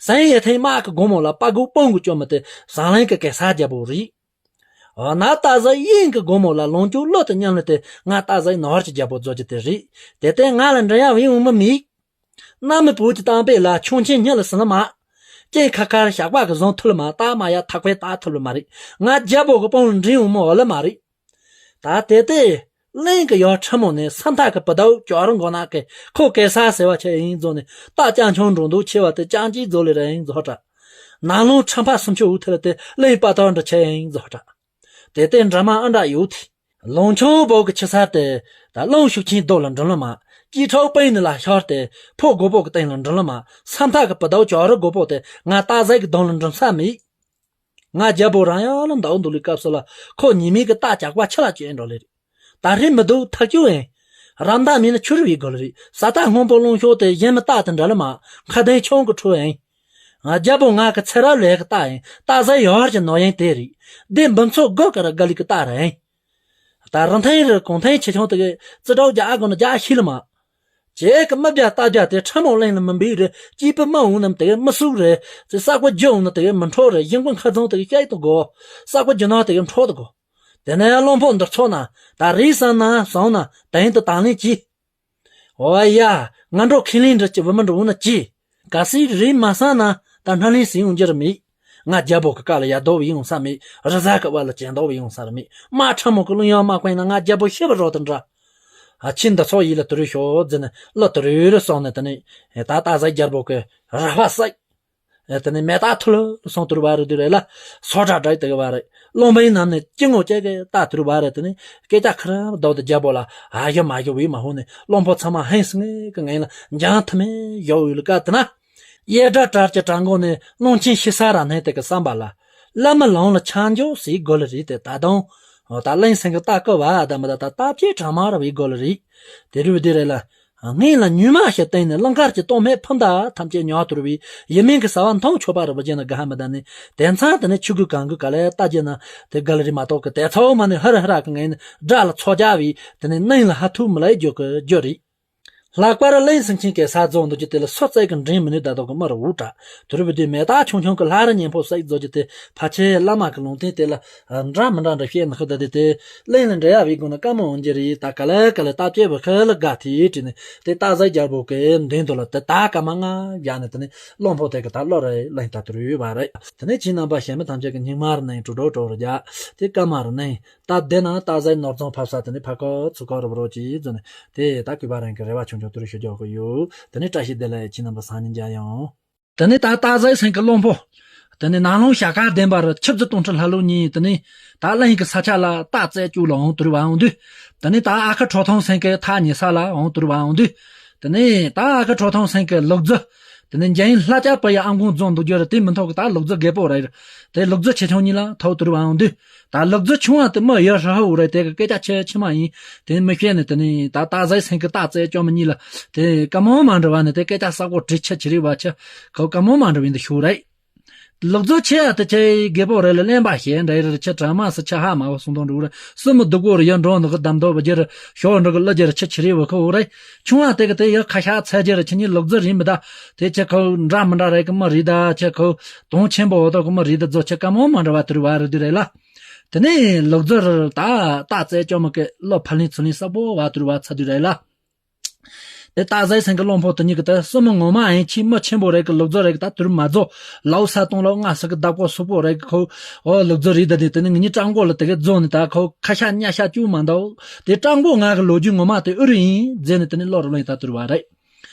སེང་ཡེ་ཐེང་དམག་གི་སྒོ་མོ་ལ། དཔའ་རྒོད་དཔུང་གི་སྐྱོ་མོ་དེ། བཟང་ལན་གི་གེ་སར་རྒྱལ་པོ་རེད། འོ་ན་ད་ཟེ་དབྱིན་གྱི་སྒོ་མོ་ལ། ལོངས་སྤྱོད་བློ་དང་མཉམ་ལ་དེ། ང་ད་ཟེ་ནོར་གྱི་རྒྱལ་པོ་རྫོགས་ཀྱི་དེ་རེད། དེ་ལྟས་ང་ལ་འདྲི་ཡ་བའི་འོང་མི་མེད། གནའ་མི་བོད་ཀྱི་གཏམ་དཔེ་ལ། ཆུང་ཆེན་སྙིང་ལ་ཟིན་ལ་མ། སྐྱེས་ཁ་ཁར་ཞགས་པ་གི་བཟང་ཐུབ་ལ་མ། རྟགས་མ་ཡ་ཐག་པས་བཏགས་ཐུབ་ལ་མ་རེད། ང་རྒྱལ་པོ་གི་དཔུང་ལ་འདྲེན་འོང་མི་འོ་ལ་མ་རེད། ད་དེ་ལྟས་གླིང་གི་ཡར་ཁྲི་མོ་ནས། ས་མཐའ་གི་བུ་ཟླ་བོ་ཅོག་རོ་མགོ་ནག་གི། ཁོ་གེ་སར་ཟེར་བ་ཆེ་ཡིན་རྫོགས་ནས། རྟ་རྐྱང་ཆུང་འགྲོ་འདུག་ཆེ་བ་དེ། རྐྱང་གཅིག་རྫོགས་ལས་ར་ཡིན་རྫོགས་དྲ། ནང་ལོང་ཁྲམ་པ་སུམ་ཅུ་འུ་ཐེ་ལ་དེ། གླིང་དཔའ་ཐང་འདྲ་ཆེ་ཡིན་རྫོགས་དྲ། དེ་ལྟས་འདྲ་མ་ཨ་འདྲ་ཡོད་དེ། ལུང་ཆུང་བོ་གི་ཆུ་སར་དེ། ད་ལུང་ཤུགས་ཆེན་རྡོ་ལ་འགྲིམ་ལ་མ། སྐྱིད་ཁྲོག་པའི་ནི་ལ་ཤོར་ཏེ། ཕོ་རྒོད་པོ་གི་སྟེང་ལ་འགྲིམ་ལ་མ། ས་མཐའ་གི་བུ་ཟླ་བོ་ཅོག་རོ་རྒོད་པོ་དེ། ང་ད་ཟེ་གི་གདོང་ལ་འགྲིམ་ས་མེད། ང་རྒྱལ་པོ་རང་ཡང་ལ་འདའ་འདུག་ལི་སྐབས་སུ་ལ། ཁོ་ཉི་མའི་གི་རྟ་ཇག་པ་ཆུ་ལ་བཅད་འགྲོ་ལེ་རེད། ད་རེས་མི་འདུག་ཐག་ཆོད་ཡིན། ར་མདའ་མིན་ན་ཆུ་རུ་བའི་སྒོ་ལ་རེད། ས་རྟ་སྔོན་པོ་ལུང་ཤོག་དེ། གཞན་མི་རྟ་དང་འདྲ་ལ་མ། མཁའ་ལྡིང་ཆང་གི་ཁྲོད་ཡིན། ང་རྒྱལ་པོ་ང་གི་ཚེ་རབས་ལས་ཀྱི་རྟ་ཡིན། ད་ཟེ་ཡོར་གྱི་ནོར་ཡིན་དེ་རེད། སྡེ་འབུམ་ཚོ་སྒོ་ཀ་ར་དགའ་ལི་གི་རྟ་ར་ཡིན། ད་རི་མཐའི་རི་གུང་མཐའི་ཆེ་ཆུང་དེ་གི་རྩི་དྲག་རྒྱ་ཨ་གོ་ན་རྒྱ་ཤི་ལ་མ། ཅེ་གི་མི་བརྒྱ་རྟ་བརྒྱ་དེ། ཁྲ་མོ་གླིང་ལ་མི་འབིག་རེད། སྐྱིད་པོ་མི་འོང་ནམ་དེ་གི་མི་སུག་རེད། ཅེ་ས་གོ་རྒྱུ་འོང་ན་དེ་གི་མི་འཕྲོ་རེད། ཞིང་པ་ཁ་ཚང་དེ་གི་སྐྱིད་དུ་དགོ། ས་གོ་རྒྱུ་ན་དེ་གི་འཕྲོ་དུ་དགོ། དེ་ནས་བློན་པོ་འདིར་ཚོགས་ན། ད་རེས་བསམ་ན་བསམ་ན་དེང་དུ་དང་ལེན་གྱིས། འོ་ཡ། ང་འགྲོ་ཁས་ལེན་འདྲི་གྱི་བུ་མི་འགྲོ་འོང་ན་ཅི། གལ་སྲིད་རེད་མ་བསམ་ན། ད་སྣ་ལེན་ཟིན་ཡོང་རྒྱུ་རེད་མེད། ང་རྒྱལ་པོ་གི་བཀའ་ལ་ཡར་ལྡོག་བའི་ཡོང་ས་མེད། རི་གཟར་གི་བར་ལ་བྱེ་ལྡོག་བའི་ཡོང་ས་རེད་མེད། དམག་ཁྲ་མོ་གི་གླུ་དབྱངས་དམག་དཔོན་ན། ང་རྒྱལ་པོ་ཤི་བ་རོ་དང་འདྲ། ཨ་ཁྱི་འདི་ཚོ་ཡིད་ལ་དུ་རུ་ཤོག་ཟེར་ནས་བློ་དུ་རུ་རུ་སོང་ནས། དེ་ནས་ད་ད་ཟེ་རྒྱལ་པོ་གི་ར་བ་སྲེག་དེ་ནས་མེ་སྟག་ཐུལ་སོང་དུར་བ་རེད་དུ་རེད་ལ། སོ་ཁྲ་དྲག་དེ་གི་བ་རེད། བློན་པོའི་ནང་ནས་སྐྱི་ངོ་སྐྱེ་གི་རྟ་དུར་བ་རེད། དེ་ནས་སྐད་ཆ་ཁ་ར་བཟློག་དེ་རྒྱལ་པོ་ལ་ཨ་ཞོ་མ་ཞོ་བའི་མ་ཧོ་ནས། བློན་པོ་ཚང་མ་ཧེང་སི་ངེ་གི་ངེ་ལ་འཇང་ཐུ་མེ་ཞོ་བའི་ལ་ཀ་དེ་ན། གཡེར་སྒྲ་དྲར་གྱི་གྲང་གོ་ནས། བློན་ཆེན་ཤི་ས་ར་ནས་དེ་གི་བསམ་པ་ལ། བླ་མ་ལོང་ལ་ཆང་འཇོག་སའི་སྒོ་ལ་རེད་དེ། ད་དུང་ད་གླིང་སེང་གི་རྟ་ཀི་བ་ད་མི་ད་ད་རྟ་བཅས་གྲང་མ་ར་བའི་སྒོ་ལ་རེད། དེ་རུ་དེ་རེད་ལ། སྔོན་ལ་ཉུལ་མ་ཞིག་བཏང་ནས། གླིང་དཀར་གྱི་སྟོད་སྨད་ཕུ་མདའ་ཐམས་ཅད་ཉོག་དུར་བའི་ཡུལ་མིང་གི་ས་བ་མཐོང་ཆོག་པ་རུ་བ་ཅན་ན་ག་ཧ་མི་ད་ནི། དེ་མཚམས་དེ་ནས་ཆུ་གུ་གང་གུ་ག་ལས་རྟ་རྒྱུ་ན་དེ་ག་ལ་རི་མ་གཏོགས་ཀི་དེ་ཚོ་མ་ནི་ཧ་ར་ཧ་ར་གི་ངས་ནི་དགྲ་ལ་ཚོ་རྒྱག་བའི་དེ་ནི་གླིང་ལ་ཧ་ཐུག་མི་ལ་རྒྱུ་གི་རྒྱུ་རེད། ལྷག་པར་གླིང་སེང་ཆེན་གེ་སར་རྫོང་འདུག་རྒྱུ་དེ་ལ་སོ་བརྩེགས་ཀྱི་འདྲེན་མི་ནུས་ད་དོག་གི་མི་རུ་འུ་དྲག་དུ་རུ་བུ་དུས་མེ་སྟག་ཆུང་ཆུང་གི་ལྷ་རི་གཉན་ཕོ་བསྲེགས་རྫོགས་རྒྱུ་དེ་ཕལ་ཆེར་བླ་མ་གི་ལུང་བསྟན་དེ་ལ་འདྲ་མི་འདྲ་འདྲ་བཤད་ན་ཤི་ད་དེ་དེ། གླིང་ལ་འདྲེ་ཡ་བའི་སྒོ་ན་དཀའ་མོ་འོང་རྒྱུ་རེད། ད་ག་ལེ་ག་ལེ་སྟབས་བཅས་པ་ཁ་ལ་དགའ་དེ་དྲིས་ནས་དེ་སྟག་གཟིག་རྒྱལ་པོ་གི་མདུན་དུ་ལ་དེ་ད་སྐར་མ་ལྔ་བཞག་ནས། དེ་ནས་བློན་པོ་དེ་གི་ད་བློ་རེ་གླེང་ད་དུ་རུས་བ་རེད། དེ་ནས་ཁྱེད་རྣམ་པ་གཞན་མི་ཐམས་ཅད་ཀྱི་སྙིང་མ་རུ་ནས་དྲུག་སྒྲོག་དྲུག་རུ་རྒྱག་དེ་སྐར་མ་རུ་ནས་ད་དེ་ན་སྟག་གཟིག་ནོར་རྫོང་ཕབ་ས་དེ་ནས་ཕ་ཁོ་ཚུ་ཁོ་རུ་རོ་གྱིས་བཟོས་ནས་དེ་ད་གུས་པ་རང་གི་རེ་བ་ཆུང་ཆུང་དུ་རུ་ཞུ་རྒྱུ་གི་ཡོད། དེ་ནས་བཀྲ་ཤིས་བདེ་ལེགས། ཁྱེད་རྣམ་པ་སང་ཉིན་མཇལ་ཡོང་། དེ་ནས་ད་སྟག་གཟིག་སེང་གེ་བློན་པོ། དེ་ནས་ནང་ལོང་ཞྭ་དཀར་ལྡན་པ་རུ་ཆིབས་བསྒྱུར་སྟོང་ཁྲི་ལྷ་ལུང་གཉིས། དེ་ནས་ད་གླིང་གི་ས་ཆ་ལ་སྟག་རྩེ་བཅུག་ལ་འོང་དུར་བ་འོང་དུས། དེ་ནས་ད་ཨ་ཁུ་ཁྲོ་ཐུང་སེང་གེ་ཐག་ཉེ་ས་ལ་འོང་དུར་བ་འོང་དུས། དེ་ནས་ད་ཨ་ཁུ་ཁྲོ་ཐུང་སེང་གེ་ལུག་རྫི། དེ་ནས་འཇིང་ལྷ་ལྕགས་པ་ཡི་ཨ་མགོ་རྫོང་འདུག་རྒྱུ་རེད། དེ་མི་ཐོག་གི་ད་ལུག་རྫི་རྒད་པོ་རེད། དེ་ལུག་རྫི་ཆེ་ཆུང་གཉིས་ལ་ཐོག་དུར་བ་འོང་དུས། ད་ལུག་རྫི་ཆུང་བ་དེ་མི་ཡ་ཧྲ་ཧ་འུ་རེད། དེ་གི་སྐད་ཆ་ཆེ་ཆེ་མ་ཡིན། དེ་མི་བཤད་ནས་དེ་ནས་ད་སྟག་གཟིག་སེང་གེ་སྟག་རྩེ་བཅོམ་གཉིས་ལ་དེ་བཀའ་མོལ་མ་འདྲ་བ་ནས་དེ་སྐད་ཆ་ས་གོ་དྲི་ཆ་ཆི་རིག་བ་ཆ་ཁོ་བཀའ་མོལ་མ་འདྲ་བ་ཡིན་དུ་ཞུ་རེད། ལུག་རྫི་ཆེ་ཡ་དེ་ཆེ་རྒད་པོ་རེད་ལ་གླེན་པ་ཞེ་འདྲ་རེད། ཆེ་དྲ་མ་སི་ཆ་ཧ་མ་བ་སོང་དོན་འགྲོ་རེད། སི་མི་སྡུག་གོ་རེད། ཡ་འགྲོ་འདུག་གི་དམ་དོ་བ་རྒྱུ་རེད། ཞོ་འགྲོ་གི་ལ་རྒྱུ་རེད། ཆེ་ཆི་རེད་བ་ཁོ་རེད། ཆུང་བ་དེ་གི་དེ་ཡ་ཁ་ཤ་ཚ་རྒྱུ་རེད། ཆེ་ཉིད་ལུག་རྫི་རེད་མི་ད། དེ་ཆེ་ཁོ་འདྲ་མི་འདྲ་རེད་གི་མི་རེད་ད། ཆེ་ཁོ་དོན་ཆེན་པོ་འོ་དོ་གི་མི་རེད་ད། རྫི་ཆེ་ཀ་མོ་མ་འདྲ་བ་དུར་བ་རེད་དུ་རེད་ལ། དེ་ནས་ལུག་རྫི་རེད་ད། ད་རྩེ་ཅོ་མི་གི་ལོ་ཕ་ལིན་ཚུ་ལིན་ས་པོ་བ་དུར་བ་ཚ་དུ་རེད་ལ། དེ་སྟག་བཟའ་ཚང་གི་བློན་པོ་དེ་གཉིས་ཀྱིས་དེ་སྲུ་མོ་ངོ་མ་ཡིན་ཁྱི་མི་ཆེན་པོ་རེད་གི་ལུག་རྫི་རེད་གི་ད་དུར་མ་རྫོ་ལའུ་ས་སྟོང་ལའུ་ང་ས་གི་བདག་པོ་སུ་པོ་རེད་གི་ཁོ། ཨོ་ལུག་རྫི་རེད་ད། དེ་དེ་ནི་ངེད་གཉིས་སྤྲང་པོ་ལ་དེ་གི་རྫོ་ནི་ད་ཁོ་ཁ་ཤ་ཉ་ཤ་བཅུ་མ་འདའོ། དེ་སྤྲང་པོ་ང་གི་ལོ་རྒྱུས་ངོ་མ་དེ་ཨུ་རུ་ཡིན་ཟེར་ནི་དེ་ནི་བློ་རུ་ལེན་ད་དུར་བ་རེད།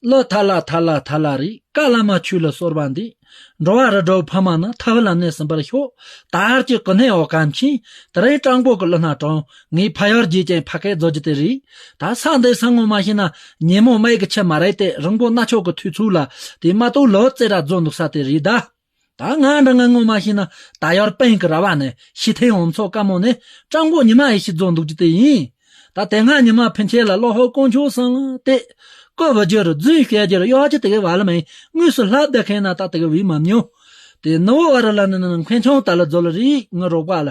ལོ་ཐ་ལ་ཐ་ལ་ཐ་ལ་རེད། ཀ་ལ་མ་ཆུ་ལ་སོར་བ་འདི། འགྲོ་བ་རི་སྒྲོལ་ཕ་མ་ན་ཐབས་ལམ་ནས་ཟིན་པར་ཤོག་ད་ཧར་གྱི་ཀུ་ནས་འོ་གམ་ཆེན། དེ་རིང་སྤྲང་པོ་གི་ཀླུ་སྣ་དྲངས། ངའི་ཕ་ཡུལ་རྗེས་ཀྱང་ཕ་སྐད་རྫོགས་རྒྱུ་དེ་རེད། ད་ས་འདི་ས་ངོ་མ་ཤེས་ན་ཉིན་མོ་མའི་གི་ཆུ་མ་རེད་དེ་རིང་པོ་གནའ་ཆོག་གི་དུས་ཚོད་ལ་དེ་མ་གཏོགས་ལོ་རྩེ་ར་རྫོགས་འདུག་ས་དེ་རེད་ད། ད་ང་འདྲ་ང་ངོ་མ་ཤེས་ན་ད་ཡར་པན་གི་ར་བ་ནས་ཤི་ཐེ་འོང་ཚོ་ཀ་མོ་ནས་སྤྲང་པོ་ཉི་མ་ཡི་ཤི་རྫོགས་འདུག་རྒྱུ་དེ་ཡིན། ད་དེ་སྔ་ཉི་མ་ཕན་ཆད་ལ་བློ་ཧོ་དཀོན་མཆོག་སང་ལ་དེ། ཀོ་བ་རྒྱུ་རུ་རྫུན་བཤད་རྒྱུ་རུ་གཡོ་རྒྱུ་དེ་གའི་བ་ལ་མེད། དངོས་སུ་ལྷ་བདག་མཁན་ན་ད་དེ་གའི་བི་མ་མྱོང་། དེ་ནུ་བོ་བ་ར་ལ་ནི་ནི་མཁན་ཆུང་ད་ལ་རྫོ་ལ་རེད། ངི་རོགས་པ་ལ་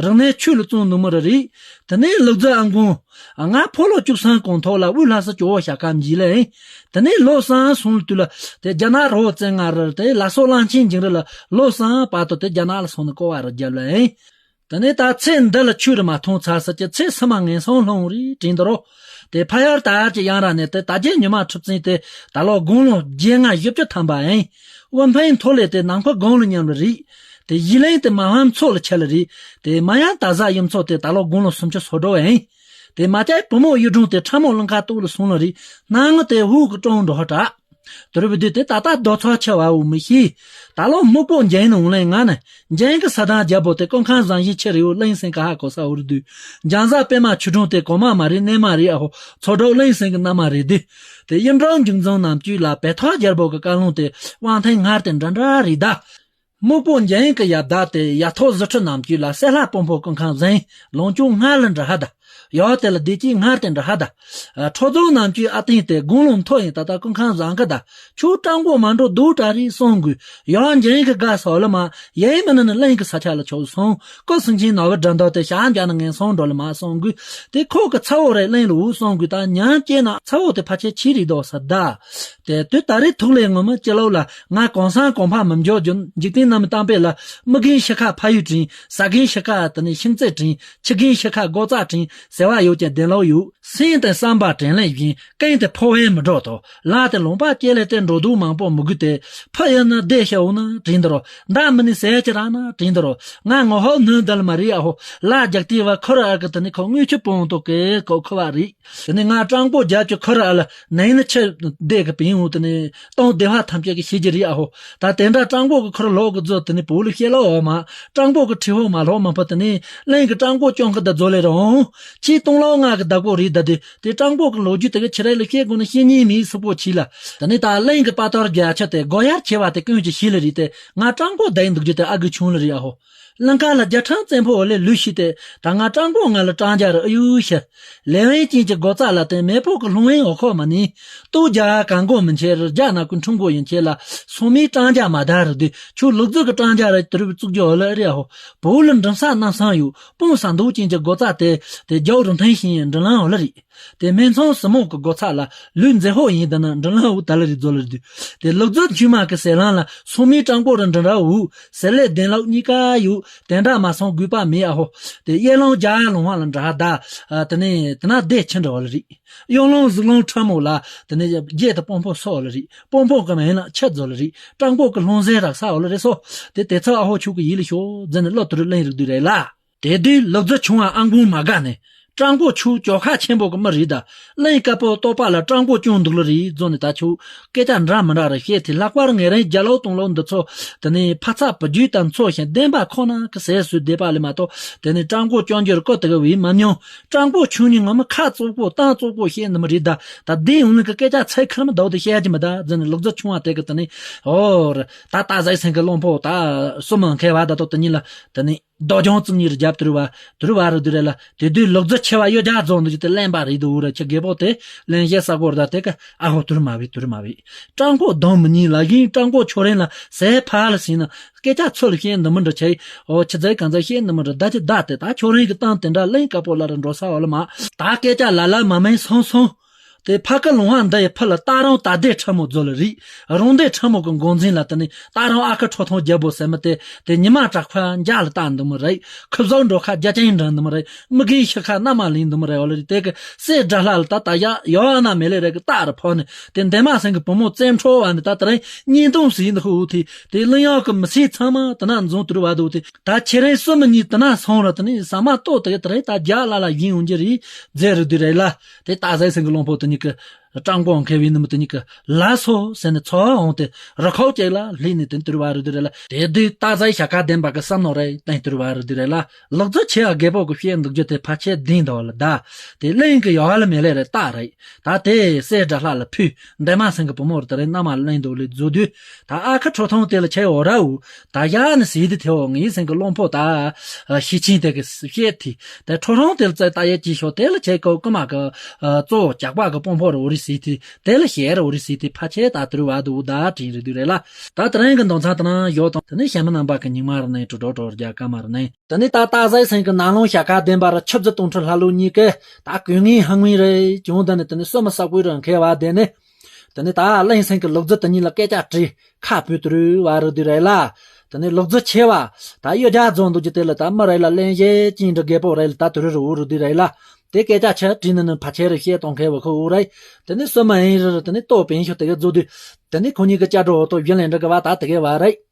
རང་ནས་ཆུ་ལ་བཙོང་ནུ་མི་ར་རེད། དེ་ནས་ལུག་རྫི་ཨང་གོང་། ང་ཕོ་ལོ་བཅུ་གསུམ་གོང་ཐོག་ལ་དབུས་ལྷ་ས་ཇོ་བོ་ཞྭ་ཁ་འཇིག་ལ་ཨེ། དེ་ནས་ལོ་གསུམ་སོང་ལ་དུས་ལ་དེ་རྒྱ་ནག་རོ་བཙན་ང་ར་དེ་ལ་སོ་གླང་ཆེན་འཇིང་ར་ལ་ལོ་གསུམ་བར་དུ་དེ་རྒྱ་ནག་ལ་སོང་ནས་ཀོ་བ་ར་རྒྱབ་ལ་ཨེ། དེ་ནས་ད་ཚེ་འདི་ལ་ཆོས་རུ་མ་མཐོང་ཚར་ས་ཀྱི་ཚེ་སུ་མ་ངན་སོང་ལྷུང་རེད་དྲན་དུ་རོ། དེ་ཕ་ཡར་ད་ཡར་གྱི་ཡང་ར་ནས་དེ་ད་རྒྱལ་ཉི་མ་ཁྲི་བཙན་དེ་ད་ལོ་དགུང་ལོ་བརྒྱད་ང་བཞི་བཅུ་ཐམ་པ་ཨིན། དབུ་འཕང་མཐོ་ལས་དེ་ནང་ཕ་དགུང་ལོ་མཉམ་རུ་རེད། དེ་ཡི་ལིང་དེ་མ་ཧམ་ཚོ་ལ་ཆ་ལ་རེད། དེ་མ་ཡང་ད་ཟ་ཡུམ་ཚོ་དེ་ད་ལོ་དགུང་ལོ་སུམ་ཅུ་སོ་དྲུག་ཨིན། དེ་མ་ཅག་བུ་མོ་གཡུ་སྒྲོན་དེ་ཁྲ་མོ་ལང་ཁ་ཏོག་ལ་སོང་ལ་རེད། སྣང་ངུ་དེ་ཧུ་གི་ཀྲོང་འགྲོ་ཧ་དྲག་དུར་བུ་དུས་དེ་ད་ལྟ་རྡོ་ཚོགས་ཆེ་བ་འུ་མི་ཤེས། ད་ལོ་སྨུག་པོ་འཇན་ནོ་ལེན་ང་ནི་འཇན་གི་ས་དང་རྒྱལ་པོ་དེ་ཀོང་ཁང་བཟང་ཞིང་ཆེ་རེའུ་གླིང་སེང་ག་ཧ་གོ་ས་འུར་དུས། འཇང་ཟ་པད་མ་ཆུ་གྲོང་དེ་གོ་མ་མ་རེད་གནས་མ་རེད་ཨ་ཧོ། མཚོ་གྲོག་གླིང་སེང་གི་མནའ་མ་རེད་དུས། དེ་གཡུ་འབྲོང་འཇིག་འཛིན་རྣམས་ཀྱི་ལ་བེ་ཐོག་རྒྱལ་པོ་གི་བཀའ་ལུང་དེ་དབང་ཐེངས་སྔར་དེ་འདྲ་འདྲ་རེད་ད། སྨུག་པོ་འཇན་གི་ཡབ་ད་དེ་ཡ་ཐོག་ཟི་ཁྲི་རྣམས་ཀྱི་ལ་སེ་ལྷ་དཔོན་པོ་ཀོང་ཁང་བཟང་ལོང་ཅུང་སྔར་ལ་འདྲ་ཧ་ད། ཡོ་དེ་ལ་བདེ་སྐྱིད་སྔར་དེ་འདྲ་ཧ་ད། ཁྲོ་རྫོང་རྣམས་ཀྱི་ཨ་ཏིང་དེ་དགུང་ལོ་མཐོ་ཡིན་ད་ལྟ་ཀུན་ཁང་བཟང་གི་ད། ཁྱོད་སྤྲང་པོ་མ་འགྲོ་སྡུག་དྲག་རེད་གསུང་དགོས། ཡོ་འཇན་གི་དགའ་སོ་ལ་མ་ཡེ་མི་ནི་ནི་གླིང་གི་ས་ཆ་ལ་ཆོག་སོང་། ཀོ་སུན་ཆིན་ནོ་བ་དྲ་འདོ་དེ་ཞག་འཇག་ན་ངན་སོང་འགྲོ་ལ་མ་གསུང་དགོས། དེ་ཁོག་གི་ཚ་བོ་རེད་གླིང་ལ་འུ་གསུང་དགོས་ད་ཉམས་སྐྱེས་ན་ཚ་བོ་དེ་ཕ་ཆེ་ཆི་རེད་དོ་ས་ད། དེ་དུས་ད་རེས་ཐུག་ལས་ངོ་མ་སྤྱི་ལོ་ལ་ང་གོང་སང་གོང་འཕགས་མི་འཇོག་རྒྱུ་འཇིག་རྟེན་རྣམས་བཏང་པས་ལ་མི་རྒན་ཤི་ཁ་ཕ་ཡུལ་དྲིན། ས་རྒན་ཤི་ཁ་དེ་ནས་ཤིང་རྩེ་དྲིན། ཁྱི་རྒན་ཤི་ཁ་སྒོ་རྩ་དྲིན་ཟེར་བ་ཡོད་ཀྱང་བདེན་ལོག་ཡོད། སེམས་དེ་བསམ་པ་དྲན་ལན་བཞིན་ཀེང་དེ་ཕོ་བས་མི་འགྲོ་དོ། ལ་དེ་ལུང་པ་སྐྱེ་ལས་དེ་འགྲོ་དུས་མང་པོ་མི་དགོས་ཏེ་ཕ་ཡིན་ན་བདེ་ཤ་འོ་ན་དྲིན་དུ་རོ། མདའ་མི་ནི་ཟས་ཀྱི་ར་ན་དྲིན་དུ་རོ། ང་ངོ་ཧོ་ནོན་དལ་མ་རེད་ཨ་ཧོ། ལ་རྒྱག་དུས་བ་ཁོ་ར་ཨ་གི་དེ་ནི་ཁོ་དངུལ་ཆུ་སྤོང་དོ་གེ་ཁོ་ཁོ་བ་རེད། དེ་ནས་ང་སྤྲང་པོ་རྒྱབ་ཀྱི་ཁུར་ཨ་ལ་ནས་ནི་ཆེ་བདེ་གི་པིན་འུ་དེ་ནས་སྟོང་བདེ་བ་ཐམས་ཅད་ཀྱི་ཤེས་ཀྱི་རེད་ཨ་ཧོ། ད་དེ་འདྲ་སྤྲང་པོ་གི་ཁུར་ལོག་གི་རྫོ་དེ་ནས་བུ་ལ་བཤད་ལོ་འོ་མ་སྤྲང་པོ་གི་ཁྲི་ཧོ་མ་ལྷོ་མ་ཕོ་དེ་ནས་གླིང་གི་སྤྲང་པོ་སྐྱོང་གི་ད་རྫོ་ལེ་རོང་ཆེ་སྟོང་ལོ་ང་གི་བདག་པོ་རེད་ད་དེ་དེ་སྤྲང་པོ་གི་ལོ་རྒྱུས་དེ་གི་ཆི་རེད་ལ་བཤད་དགོས་ན་བཤད་ཉན་མི་སུ་པོ་ཆི་ལ། དེ་ནས་ད་གླིང་གི་དཔའ་ཐོར་རྒྱ་ཆེ་དེ་སྒོ་ཡར་ཆེ་བ་དེ་ཀུན་གྱི་ཤེས་ལ་རེད་དེ་ང་སྤྲང་པོ་བསྡད་འདུག་རྒྱུ་དེ་ཨ་གི་ཆུང་ལ་རེད་ཨ་ཧོ། ལང་ཀ་ལ་རྒྱ་ཕྲན་བཙན་པོ་འོ་ལེ་ལུས་ཤི་སྟེ་ད་ང་སྤྲང་པོ་ང་ལ་སྤྲང་རྒྱ་རུ་ཨ་ཡུ་ཤི། ལེ་ཝན་ཅན་གྱི་སྒོ་རྩ་ལ་དེ་མེ་ཕོ་གི་ལྷུང་བན་འོ་ཁོ་མ་ནི། ལྟོ་རྒྱ་གང་གོ་མི་འཆེ་རུ་རྒྱ་ན་ཀུན་ཁྲུང་གོ་ཡིན་ཆེ་ལ་སོ་མིའི་སྤྲང་རྒྱ་མ་ད་རུ་དུ་ཁྱོད་ལུག་རྫི་གི་སྤྲང་རྒྱ་རུ་དུ་རུ་བཙུགས་རྒྱུ་འོ་ལེ་རེ་ཧོ། བོ་ལ་འབྲིང་ས་རྣམ་སང་ཡོད་སྤུངས་ས་འདུག་ཅན་གྱི་སྒོ་རྩ་དེ་དེ་རྒྱའུ་རུ་འཐེན་ཤིང་འབྲིང་ལང་འོ་ལེ་རེད། དེ་སྨད་འཚོང་སྲིན་མོ་གི་སྒོ་ཚ་ལ་ལུས་མཛེས་ཧོ་ཡིན་ད་ན་འབྲིང་ལང་འུ་ད་ལ་རི་རྫོ་ལ་རི་དུས། དེ་ལུག་རྫི་ཆུ་མ་གི་ཟེ་ལང་ལ་སོ་མིའི་སྤྲང་པོ་རུ་འབྲིང་ར་འུ་ཟེ་ལེ་བདེན་ལོག་གཉིས་ཀ་ཡོད་དེ་འདྲ་མ་སོང་དགོས་པ་མེད་ཨ་ཧོ། དེ་གཡས་ལོང་རྒྱ་ལོང་བ་ལ་འདྲ་ད། དེ་ནས་དེ་ན་བདེ་ཆི་འདྲ་བ་ལ་རི། གཡོན་ལོང་གཟུགས་ལོང་ཁྲ་མོ་ལ་དེ་ནས་རྒྱས་དེ་སྤོང་ཕོ་སོ་ལ་རི་སྤོང་ཕོ་གི་མེན་ལ་ཆི་རྫོ་ལ་རི་སྤྲང་པོ་གི་ལྷུང་ཟེ་རག་ས་འོ་ལ་རེ་སོ། དེ་དེ་ཚ་ཨ་ཧོ་ཆུ་གི་ཡིད་ལ་ཤོ་ཟེ་ནས་བློ་དུ་རུ་གླེང་རིག་དུས་རེད་ལ། དེ་དུས་ལུག་རྫི་ཆུང་བ་ཨང་གུང་མ་དགའ་ནས་སྤྲང་པོ་ཆུ་ཅོ་ཁ་ཆེན་པོ་གི་མི་རེད་ད། གླིང་དཀར་པོ་ལྟོགས་པ་ལ་སྤྲང་པོ་ཅུང་འདུག་ལ་རེད་རྫོ་ནས་ད་ཆུ་སྐད་ཆ་འདྲ་མི་འདྲ་རེ་བཤད་དེ་ལྷག་པར་ངེད་རང་རྒྱ་ལོ་སྟོང་ལོ་འདི་ཚོ་དེ་ནས་ཕ་ཚ་བུ་རྒྱུད་དང་འཚོ་ཞིང་བདེན་པ་ཁོ་ན་གི་ཟས་སུ་བསྡད་པ་ལས་མ་གཏོགས་དེ་ནས་སྤྲང་པོ་ཅུང་འགྱུར་ཀོ་དེ་གི་བས་མ་མྱོང་། སྤྲང་པོ་ཆུང་ནི་ངོ་མ་ཁ་བཙོག་པོ་གཏམ་བཙོག་པོ་བཤད་ནི་མི་རེད་ད། ད་དེ་ཡོང་ནི་གི་སྐད་ཆ་ཚད་ཁར་མི་འདུག་དེ་བཤད་ཀྱི་མི་ད་རྫོ་ནས་ལུག་རྫི་ཆུང་བ་དེ་གི་དེ་ནས་ཨོ་ར་ད་ད་ཟས་སེང་གི་བློན་པོ་ད་སུ་མ་མཁས་བ་ད་དོ་དེ་ཉིད་ལ་དེ་ནས། རྡོ་རྐྱང་བཙུགས་ནི་རུ་རྒྱབ་དུ་རུ་བ་དུ་རུ་བ་རུ་དུ་རེད་ལ། དེ་དུས་ལུག་རྫི་ཆེ་བ་གཡོ་སྒྱུ་རྫོང་དུ་ཅི་དེ་གླེན་པ་རེད་དུ་འུ་ར་ཁྱི་རྒད་པོ་དེ་གླེན་བཤད་ས་གོ་ར་ད་དེ་ག་ཨ་ཧོ་དུ་རུ་མ་བི་དུ་རུ་མ་བི། སྤྲང་པོ་སྡོམ་མི་ཉིད་ལ་ཡིན། སྤྲང་པོ་ཁྱོད་རང་ལ་ཟས་ཕ་ལ་ཟིན་ན་སྐད་ཆ་ཚུལ་བཤད་འདི་མི་འདྲ་ཆེ། ཨོ་ཁྱི་ཟས་གང་ཟས་བཤད་འདི་མི་འདྲ་ད་ཅི་ད་དེ་ད་ཁྱོད་རང་གི་སྟངས་དེ་འདྲ་གླེན་དཀར་པོ་ལ་ར་འགྲོ་ས་བ་ལ་མ། ད་སྐད་ཆ་ལ་ལ་མ་མིན་སོང་སོང་། དེ་ཕ་ཀི་ལུང་བ་འདི་ཡི་ཕུ་ལ་ད་རུང་ད་ལྟའི་ཁྲི་མོ་མཛོ་ལ་རིག་རོང་འདི་ཁྲི་མོ་གི་འགོ་འཛིན་ལ་དེ་ནི་ད་རུང་ཨ་ཁུ་ཁྲོ་ཐུང་རྒྱལ་པོ་ཟེར་མི་དེ་དེ་ཉི་མ་དྲག་ཁ་འཇའ་ལ་ལྟ་འདི་མི་རེད། ཁུ་བཟོ་འགྲོ་ཁ་རྒྱ་ཅན་འདྲ་འདི་མི་རེད། མི་རྒན་ཤི་ཁ་མནའ་མ་ལེན་འདི་མི་རེད། འོ་ལ་རེད་དེ་གི་སྲས་དགྲ་ལྷ་ལ་ད་ད་ཡ་ཡོ་ཨ་ན་མེ་ལེ་རེད་གི་རྟགས་རེ་ཕོ་ནི་དེ་འདན་མ་སེང་གི་བུ་མོ་བཙན་ཁྲོ་བ་ནི་ད་དེ་རིང་གཉིས་སྟོང་ཟིན་འདི་ཁུ་འུ་ཐི་དེ་གླིང་ཡག་གི་མི་སེར་ཚང་མ་དེ་ན་འཛོམས་དུ་རུ་བ་དུ་དེ་ད་ཁྱེད་རང་སུ་མི་གཉིས་དེ་ན་སོང་ར་དེ་ནི་ཟ་མ་ལྟོ་དེ་གི་དེ་རིང་ད་རྒྱ་ལ་ལ་ཡིན་འོང་གི་རེད་མཛད་རུ་དུ་རེད་ལ། དེ་སྟག་བཟའི་སེང་གི་བློན་པོ་དེ་གཉིས་ཀྱི་སྤྲང་པོ་མཁས་པའི་ནུ་མོ་དེ་གཉིས་ཀྱི་ལ་སོ་ཟེར་ནས་ཚོ་འོང་སྟེ་རི་ཁོག་ཅིག་ལ་ལྷིད་ནས་དེ་དུར་བ་རུ་དུ་རེད་ལ། དེ་དུས་སྟག་བཟའི་ཞྭ་ཁ་ལྡན་པ་གི་བསམ་མནོ་རེ་བསྟན་དུར་བ་རུ་དུ་རེད་ལ། ལག་རྫི་ཆེ་བ་རྒད་པོ་གི་བཤད་འདུག་རྒྱུ་དེ་ཕལ་ཆེར་བདེན་འདུག་ལ་ད། དེ་གླིང་གི་ཡོ་ཧ་ལ་མེ་ལེ་རེད་རྟགས་རེད། ད་དེ་སྲས་དགྲ་ལྷ་ལ་ཕུལ། འདན་མ་སེང་གི་བུ་མོ་རུ་དེ་རེད་མནའ་མ་ལེན་འདུག་ལས་རྫུ་དུས། ད་ཨ་ཁུ་ཁྲོ་ཐུང་དེ་ལ་ཆེ་འོ་ར་འུ། ད་ཡ་ནི་ཟིག་དེ་ཐེ་འོ་ངའི་སེང་གི་བློན་པོ་ད། ཤི་ཆེན་དེ་གི་བཤད་དེ། དེ་ཁྲོ་ཐུང་དེ་ལ་བཙལ་ད་ཡ་ཅི་ཤོག་དེ་ལ་ཆེ་ཀོ་ཀུ་མ་གི། གཙོ་བོ་ཇག་པ་གི་དཔོན་པོ་རུ་འོ་རི་ཟིག་དེ། དེ་ལ་ཤེར་འོ་རི་ཟིག་དེ་ཕ་ཆེ་ད་དུར་བ་དུ་ད་དྲིན་རི་དུ་རེ་ལ། ད་དེ་རིང་གི་མདོ་ཚང་དེ་ན་ཡོ་དང་དེ་ནི་ཤ་མི་རྣམ་པ་གི་ཉིན་མ་རུ་ནས་དྲུ་དྲོ་དྲོ་རྒྱ་ཀ་མ་རུ་ནས། དེ་ནི་ད་སྟག་བཟའི་སེང་གི་ནང་ལོང་ཞྭ་ཁ་ལྡན་པ་རུ་ཆུ་བཟི་སྟོང་ཁྲི་ལྷ་ལོ་གཉིས་ཀས་ད་གོས་ངན་ཧང་ངན་རེ་བྱུང་། དེ་ནི་དེ་ནི་སོ་མི་ས་ཀུའི་རུ་མཁས་བ་དེ་ནི། དེ་ནི་ད་གླིང་སེང་གི་ལུག་རྫི་དེ་གཉིས་ལ་སྐད་ཆ་དྲིས་ཁ་བུད་དུ་རུ་བ་རུ་དུ་རེད་ལ། དེ་ནི་ལུག་རྫི་ཆེ་བ་ད་གཡོ་སྒྱུ་རྫོང་འདུག་རྒྱུ་དེ་ལ་ད་མི་རེད་ལ་གླེན་བཤད་ཅིང་འདྲ་རྒད་པོ་རེད་ལ་ད་དུ་རུ་རུ་བུ་རུ་དུ་རེད་ལ། དེ་སྐད་ཆ་ཆ་དྲིས་ནི་ནི་ཕ་ཆེ་རུ་བཤད་གཏོང་མཁས་བ་ཁོ་བུ་རེད། དེ་ནི་སོ་མི་ཨིན་རུ་དེ་ནི་ལྟོ་བན་ཤོ་དེ་ག་རྫུ་དུས། དེ་ནི་ཁོ་གཉིས་ཀྱི་ཅ་གྲོ་འོ་ཏོ་བཞིན་ལས་འདྲ་གི་བ་ད་དེ་ག་བ་རེད།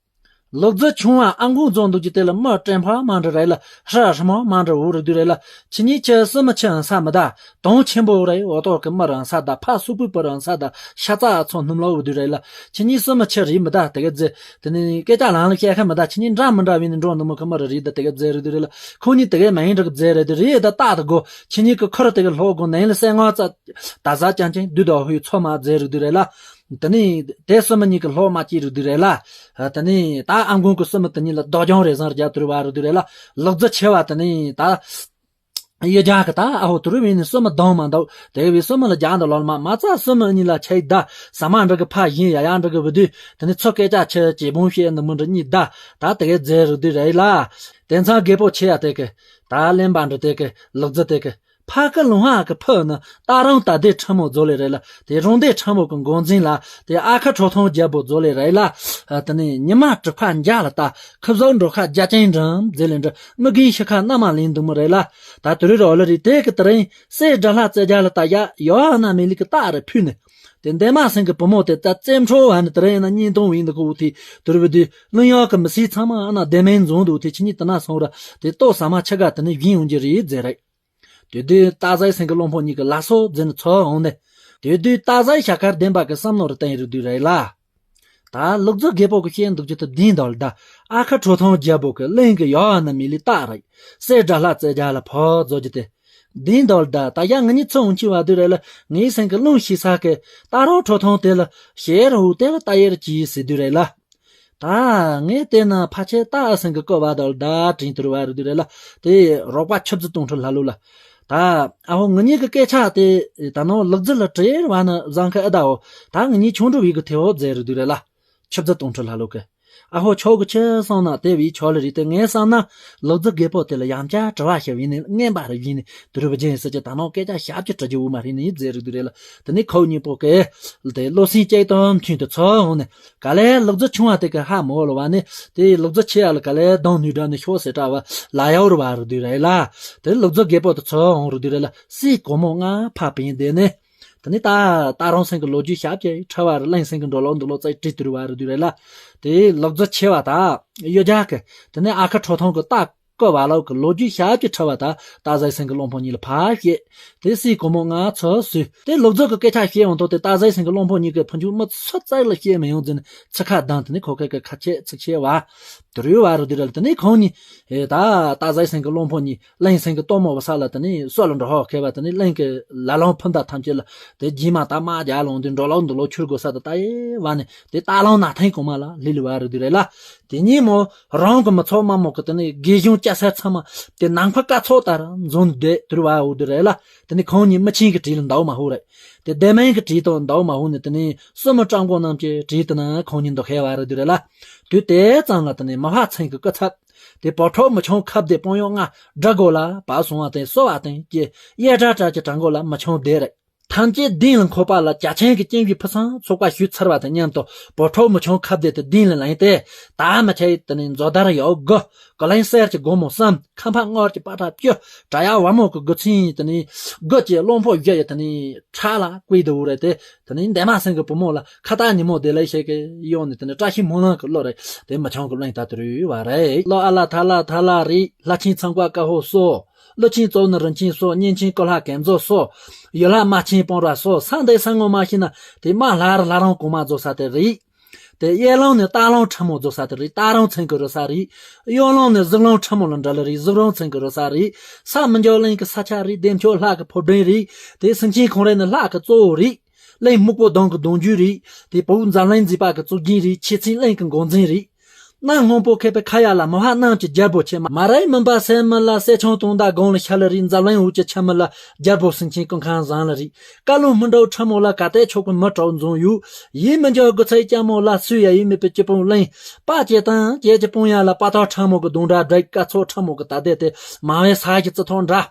ལུག་རྫི་ཆུང་བ་ཨ་འགོང་རྫོང་འདུག་རྒྱུ་དེ་ལ་མི་དྲན་ཕ་མ་འདྲ་རེད་ལ་ཧྲ་ཧྲ་མ་མ་འདྲ་འུ་རུ་དུ་རེད་ལ། ཁྱེད་གཉིས་ཆ་སུ་མི་ཆ་ཨང་ས་མི་ད་དོང་ཆེན་པོ་རེད། འོ་ཏོ་གི་མི་རང་ས་ད་ཕ་སུ་པུ་པུ་རང་ས་ད་ཤ་ཚ་ཚོ་སྣུམ་ལོ་འུ་དུ་རེད་ལ། ཁྱེད་གཉིས་སུ་མི་ཆ་རེད་མི་ད་དེ་ག་རྫི། དེ་ནི་སྐད་ཆ་ལང་ལ་བཤད་ཁ་མི་ད་ཁྱེད་གཉིས་འདྲ་མི་འདྲ་བའི་ནི་འགྲོ་འདུག་མི་ཁ་མི་ར་རེད་ད་དེ་ག་རྫི་རུ་དུ་རེད་ལ། ཁོ་གཉིས་དེ་ག་མ་ཡིན་འདྲ་གི་རྫི་རེད་དུ་རེད་ད་རྟག་ཏུ་གོ་ཁྱེད་གཉིས་ཀྱི་ཁུ་རུ་དེ་ག་ལྷོ་གོ་ནན་ལ་སེ་ངོ་ཙ་ད་ཟ་ཅང་ཅང་དུ་ད་ཧུའི་ཚོ་མ་རྫི་རུ་དུ་རེད་ལ། དེ་ནི་དེ་སུ་མི་གཉིས་ཀྱི་ལྷོ་མ་སྐྱིད་རུ་དུ་རེད་ལ། དེ་ནི་ད་ཨ་འགོང་གི་སུ་མི་དེ་གཉིས་ལ་རྡོ་རྐྱང་རེ་བཟང་རྒྱ་དུར་བ་རུ་དུ་རེད་ལ། ལག་རྫི་ཆེ་བ་དེ་ནི་ད་གཡོ་སྒྱུ་གི་ད་ཨ་ཧོ་དུ་རུ་བའི་ནི་སུ་མི་གདོང་མ་འདུག་དེ་བའི་སུ་མི་ལ་རྒྱ་འདི་ལོ་མ་མ་རྩ་སུ་མི་གཉིས་ལ་ཆེ་ད་ཟ་མ་འདྲ་གི་ཕ་ཡིན་ཡ་ཡ་འདྲ་གི་བུ་དུས་དེ་ནི་ཚོ་སྐད་ཆ་ཆེ་ཇེ་བོང་བཤད་འདི་མི་འདྲ་གཉིས་ད་ད་དེ་ག་རྫི་རུ་དུ་རེད་ལ། དེ་ཚང་རྒད་པོ་ཆེ་ཡ་དེ་གི་ད་གླེན་པ་འདྲ་དེ་གི་ལག་རྫི་དེ་གི་ཕ་ཀི་ལུང་བ་གི་ཕུ་ནི་ད་རུང་ད་ལྟའི་ཁྲི་མོ་མཛོ་ལེ་རེད་ལ། དེ་རོང་སྡེ་ཁྲི་མོ་གི་འགོ་འཛིན་ལ་དེ་ཨ་ཁུ་ཁྲོ་ཐུང་རྒྱལ་པོ་མཛོ་ལེ་རེད་ལ། དེ་ནས་ཉི་མ་གྲུ་ཁ་འཇའ་ལ་ལྟ་ཁུ་བཟོ་འགྲོ་ཁ་རྒྱ་ཅན་འགྲམ་མཛེ་ལེ་འདྲ་མི་རྒན་ཤི་ཁ་མནའ་མ་ལེན་འདུག་མི་རེད་ལ། ད་དུ་རི་རོ་ལ་རི་དེ་གི་དེ་རིང་སྲས་དགྲ་ལྷ་རྩེ་རྒྱ་ལ་ལྟ་ཡ་ཡོ་ཨ་ན་མེ་ལི་གི་རྟགས་རེ་ཕུལ་ནས། དེ་འདན་མ་སེང་གི་བུ་མོ་དེ་ད་རྩེ་འཕྲོ་བ་ནི་དེ་རིང་ན་གཉིས་སྟོང་བིན་འདུག་གི་འུ་ཐི་དུ་རི་བུ་དུ་གླིང་ཡག་གི་མི་སེར་ཚང་མ་ཨ་ན་བདེ་མིན་འཛོམས་འདུག་དེ་ཁྱེད་གཉིས་དེ་ན་སོང་ར་དེ་ལྟོ་ཟ་མ་ཆ་ག་དེ་ནས་བིན་ཡོང་རྒྱུ་རེད་ཟེར་རེད། དེ་དུས་སྟག་བཟའི་སེང་གེ་བློན་པོ་གཉིས་ཀྱི་ལ་སོ་འཛིན་ཚོ་འོང་ནས། དེ་དུས་སྟག་བཟའི་ཞྭ་དཀར་ལྡན་པ་གི་བསམ་མནོ་རུ་བསྟན་རུ་དུས་རེད་ལ། ད་ལུག་རྫི་རྒད་པོ་གི་བཤད་འདུག་རྒྱུ་དེ་བདེན་འདོད་ལ་ད། ཨ་ཁུ་ཁྲོ་ཐུང་རྒྱལ་པོ་གི་གླིང་གི་ཡོ་ཨ་ན་མི་ལི་རྟགས་རེད། སྲས་དགྲ་ལྷ་རྩེ་རྒྱ་ལ་ཕོ་བཟོ་རྒྱུ་དེ། བདེན་འདོད་ལ་ད། ད་ཡ་ང་གཉིས་ཚོ་འོང་ཆི་བ་དུས་རེད་ལ་ངའི་སེང་གེ་རླུང་ཤི་ས་གི་ད་རོ་ཁྲོ་ཐུང་དེ་ལ་ཞེ་རུ་དེ་ལ་ད་ཡེར་གྱིས་ཟེར་དུས་རེད་ལ། ད་ངས་བལྟས་ན་ཕལ་ཆེར་ད་ཨ་སེང་གི་བཀོད་པ་དང་ལྡ་དྲིན་དུར་བ་རུ་དུས་རེད་ལ། དེ་རོགས་པ་ཆུ་བཟི་སྟོང་ཁྲི་ལྷ་ལུ་ལ། ད་ཨ་ཧོ་ང་གཉིས་ཀྱི་སྐད་ཆ་དེ་ད་ནོ་ལག་རྫི་ལ་དྲིར་བ་ན་བཟང་ཁ་ཨ་ད་འོ། ད་ང་གཉིས་ཆུང་འགྲོ་བའི་གི་ཐེ་བོ་མཛད་རུ་དུས་རེད་ལ། ཆུ་བཟི་སྟོང་ཁྲི་ལྷ་ལུ་གི། ཨ་ཧོ་ཆོག་གི་ཆི་སོང་ན་དེ་བའི་ཆོག་ལ་རེད་དེ་ངས་བསམ་ན་ལག་རྫི་རྒད་པོ་དེ་ལ་ཡང་བསྐྱར་དྲི་བ་ཞིག་ཡིན་ནི་རྔན་པ་རེ་ཡིན་ནི་དུར་བུ་ཅན་ཟེར་གྱི་ད་ནོ་སྐད་ཆ་ཞབས་ཀྱི་དྲི་རྒྱུ་བུ་མ་རེད་ནི་མཛད་རུ་དུས་རེད་ལ། དེ་ནས་ཁོ་གཉིས་པོ་གི་དེ་བློ་སེང་ཅིག་དང་མཐུན་དུ་ཚོ་འོང་ནས། ག་ལེ་ལག་རྫི་ཆུང་བ་དེ་གི་ཧ་མོ་ལ་བ་ནི་དེ་ལག་རྫི་ཆེ་ཡ་ལ་ག་ལེ་གདོང་ནུས་དྲག་ནི་ཤོག་ཟེར་དྲ་བ་ལ་ཡའོ་རུ་བ་རུ་དུས་རེད་ལ། དེ་ལག་རྫི་རྒད་པོ་དེ་ཚོ་འོང་རུ་དུས་རེད་ལ་སྲས་གོ་མོ་ལྔ་ཕ་པིན་དེ་ནི། དེ་ནི་ད་ད་རང་སེང་གི་ལོ་རྒྱུས་ཞབས་ཀྱི་ཁྲ་བ་རུ་གླིང་སེང་གི་འགྲོ་ལོག་འདུག་ལོ་ཙེ་དྲི་དུར་བ་རུ་དུས་རེད་ལ། དེ་ལག་རྫི་ཆེ་བ་ད་གཡོ་རྒྱ་གི་དེ་ནི་ཨ་ཁུ་ཁྲོ་ཐུང་གི་རྟ་ཀོ་བ་ལོག་གི་ལོ་རྒྱུས་ཞབས་ཀྱི་ཁྲ་བ་ད་སྟག་བཟའི་སེང་གི་བློན་པོ་གཉིས་ལ་ཕར་བཤད། དེ་སྲས་གོ་མོ་ལྔ་ཚོ་སུས་དེ་ལོ་རྫོགས་ཀྱི་སྐད་ཆ་བཤད་འོང་དོ་དེ་སྟག་བཟའི་སེང་གི་བློན་པོ་གཉིས་ཀྱི་ཕུ་འཇུག་མི་ཚོ་རྩ་ལ་བཤད་མི་ཡོང་ཟིན་ཚིག་ཁ་གདངས་དེ་ནི་ཁོ་ཁ་གི་ཁ་ཆད་ཚིག་ཆད་བ། དུར་ཡོད་བ་རུ་དུས་རེད་ལ། དེ་ནི་ཁོང་གཉིས་ཨེ་ད་སྟག་བཟའི་སེང་གི་བློན་པོ་གཉིས་གླིང་སེང་གི་སྟོན་མོ་བ་ས་ལ་དེ་ནི་སོ་ལ་འགྲོ་ཧོ་ཁེ་བ་དེ་ནི་གླིང་གི་ལ་ལོང་ཕུ་མདའ་ཐམས་ཅད་ལ་དེ་རྗེས་མ་ད་མ་རྒྱ་ལོང་དུས་འགྲོ་ལོག་འདུག་ལོ་ཆུར་དགོས་ས་དེ་ད་ཨེ་བ་ནི་དེ་ད་ལོང་ན་ཐེངས་གོང་མ་ལ་ལི་ལི་བ་རུ་དུས་རེད་ལ། དེ་གཉིས་མོ་རང་གི་མི་ཚོགས་མ་མོ་གི་དེ་ནི་དགེ་གཞུང་བཅའ། སྐྱ་སེར་ཚང་མ་དེ་ནམ་མཁའ་སྐར་ཚོགས་ལྟར་འཛོམས་བསྡད་དུས་བ་འོ་དེ་རེད་ལ། དེ་ནི་ཁོང་གཉིས་མི་ཆེན་གྱི་གྲས་ལ་འདའ་བ་མ་ཧུ་རེད། དེ་སྡེ་དམན་གྱི་གྲས་དང་འདའ་བ་མ་ཧུ་ནི་དེ་ནི་སྲིན་མོ་སྤྲང་པོ་རྣམས་ཀྱི་གྲས་དེ་ནི་ཁོང་གཉིས་འདུ་ཤེས་བ་རེད་དེ་རེད་ལ། དུས་དེ་ཙམ་ལ་དེ་ནི་མི་ཕ་ཚན་གྱི་སྐུ་ཚབ། དེ་བོ་ཁྲོ་མི་ཆུང་ཁ་བདེ་དཔོན་གཡོག་ལྔ་དགྲ་མགོ་ལ་བབས་སོང་བ་དེ་གསོ་བ་དེ་ཀྱི་གཡས་དགྲ་གྲལ་གྱི་དྲང་མགོ་ལ་མི་ཆུང་བདེ་རེད། ཐམས་ཅད་གདན་ལ་འཁོད་པ་ལ་རྒྱ་ཆེན་གྱི་སྐྱེངས་པའི་ཕུ་སང་ཚོགས་པ་ཞུས་ཚར་བ་དང་མཉམ་དུ་བོ་ཁྲོ་མི་ཆུང་ཁ་བདེ་དེ་གདན་ལ་ལེན་ཏེ། ད་མི་ཆེ་དེ་ནི་མཛོ་དར་ཡོག་དགུ། གོ་ལེན་གསེར་གྱི་སྒོ་མོ་གསུམ། ཁ་འཕགས་དངུལ་གྱི་པ་ཏྲ་བཅུ། དྲ་ཡག་བ་མོ་གི་དགུ་ཚན་དེ་ནི་དགུ་གྱི་གླང་ཕོ་བཞི་ཡི་དེ་ནི་ཁྲག་ལ་བསྐོལ་དུ་རེད་དེ། དེ་ནི་འདན་མ་སེང་གི་བུ་མོ་ལ་ཁ་ཏ་ཉི་མོ་དེ་ལས་ཤེས་ཀྱི་ཡོང་ནས་དེ་ནི་བཀྲ་ཤིས་སྨོན་ལམ་གྱི་བློ་རེད་དེ་མི་ཆུང་གི་བློན་ད་དུ་རུས་བ་རེད། ལོ་ཨ་ལ་ཐ་ལ་ཐ་ལ་རེད། ལྷ་ཆེན་ཚངས་པ་དཀར་ཧོ་སོ། ཀླུ་ཆེན་གཙོ་བོ་ནི་རིན་ཆེན་སོ། གཉན་ཆེན་ཀུ་ལྷ་གན་མཛོ་སོ། ཡུལ་ལྷ་དམག་ཆེན་སྤང་ར་སོ། ས་འདི་ས་ངོ་མ་ཤེས་ན་དེ་དམག་ལྷ་རི་ལྷ་རང་གོང་མ་རྫོགས་ས་དེ་རེད། དེ་གཡས་ལོང་ནས་སྟག་ལོང་ཁྲ་མོ་རྫོགས་ས་དེ་རེད། སྟག་རོང་ཚན་གི་རུ་ས་རེད། གཡོན་ལོང་ནས་གཟིག་ལོང་ཁྲ་མོ་ལ་འདྲ་ལ་རེད། གཟིག་རོང་ཚན་གི་རུ་ས་རེད། ས་མི་འཇོག་གླིང་གི་ས་ཆ་རེད། བདེ་མཆོག་ལྷ་གི་ཕོ་བྲང་རེད། དེ་སེང་ཆེན་ཁོང་རེ་ནི་ལྷ་གི་གཙོ་བོ་རེད། གླིང་སྨུག་པོ་གདོང་གི་གདུང་རྒྱུད་རེད། དེ་བུ་འཛམ་གླིང་མཛེས་པ་གི་གཙུག་རྒྱན་རེད། ཆེ་ཚིག་གླིང་གི་འགོ་འཛིན་རེད། གནམ་སྔོན་པོ་ཁེབས་པའི་ཁ་ཡ་ལ་མི་ཕ་གནམ་གྱི་རྒྱལ་པོ་ཆེ། མ་རའི་མུན་པ་སེལ་མི་ལ་སེ་ཆུང་དུང་ཟླ་དགུང་ལ་ཤར་ལ་རེད། འཛམ་གླིང་འོད་ཀྱི་ཆ་མི་ལ་རྒྱལ་པོ་སེང་ཆེན་ཀུན་ཁང་བཟང་ལ་རེད། བཀའ་བློན་སྨིན་གྲོལ་ཁྲ་མོ་ལ་ག་ཏེ་ཆོག་གི་མི་གྲོགས་འཛོམས་ཡོད། ཡིད་མི་འཇོག་དགུ་ཚེ་སྐྱ་མོ་ལ་སུས་ཡ་ཡིད་མེད་པའི་སྐྱི་བུང་གླིང་། པ་ཅེ་དང་ཅེ་ཅི་སྤུང་ཡ་ལ་པ་ཏོ་ཁྲ་མོ་གི་གདོང་འདྲ་བསྒྲིགས། སྐ་ཚོགས་ཁྲ་མོ་གི་ད་ལྟའི་དེ་མ་བའི་ས་གི་རྩི་ཐོག་འདྲ།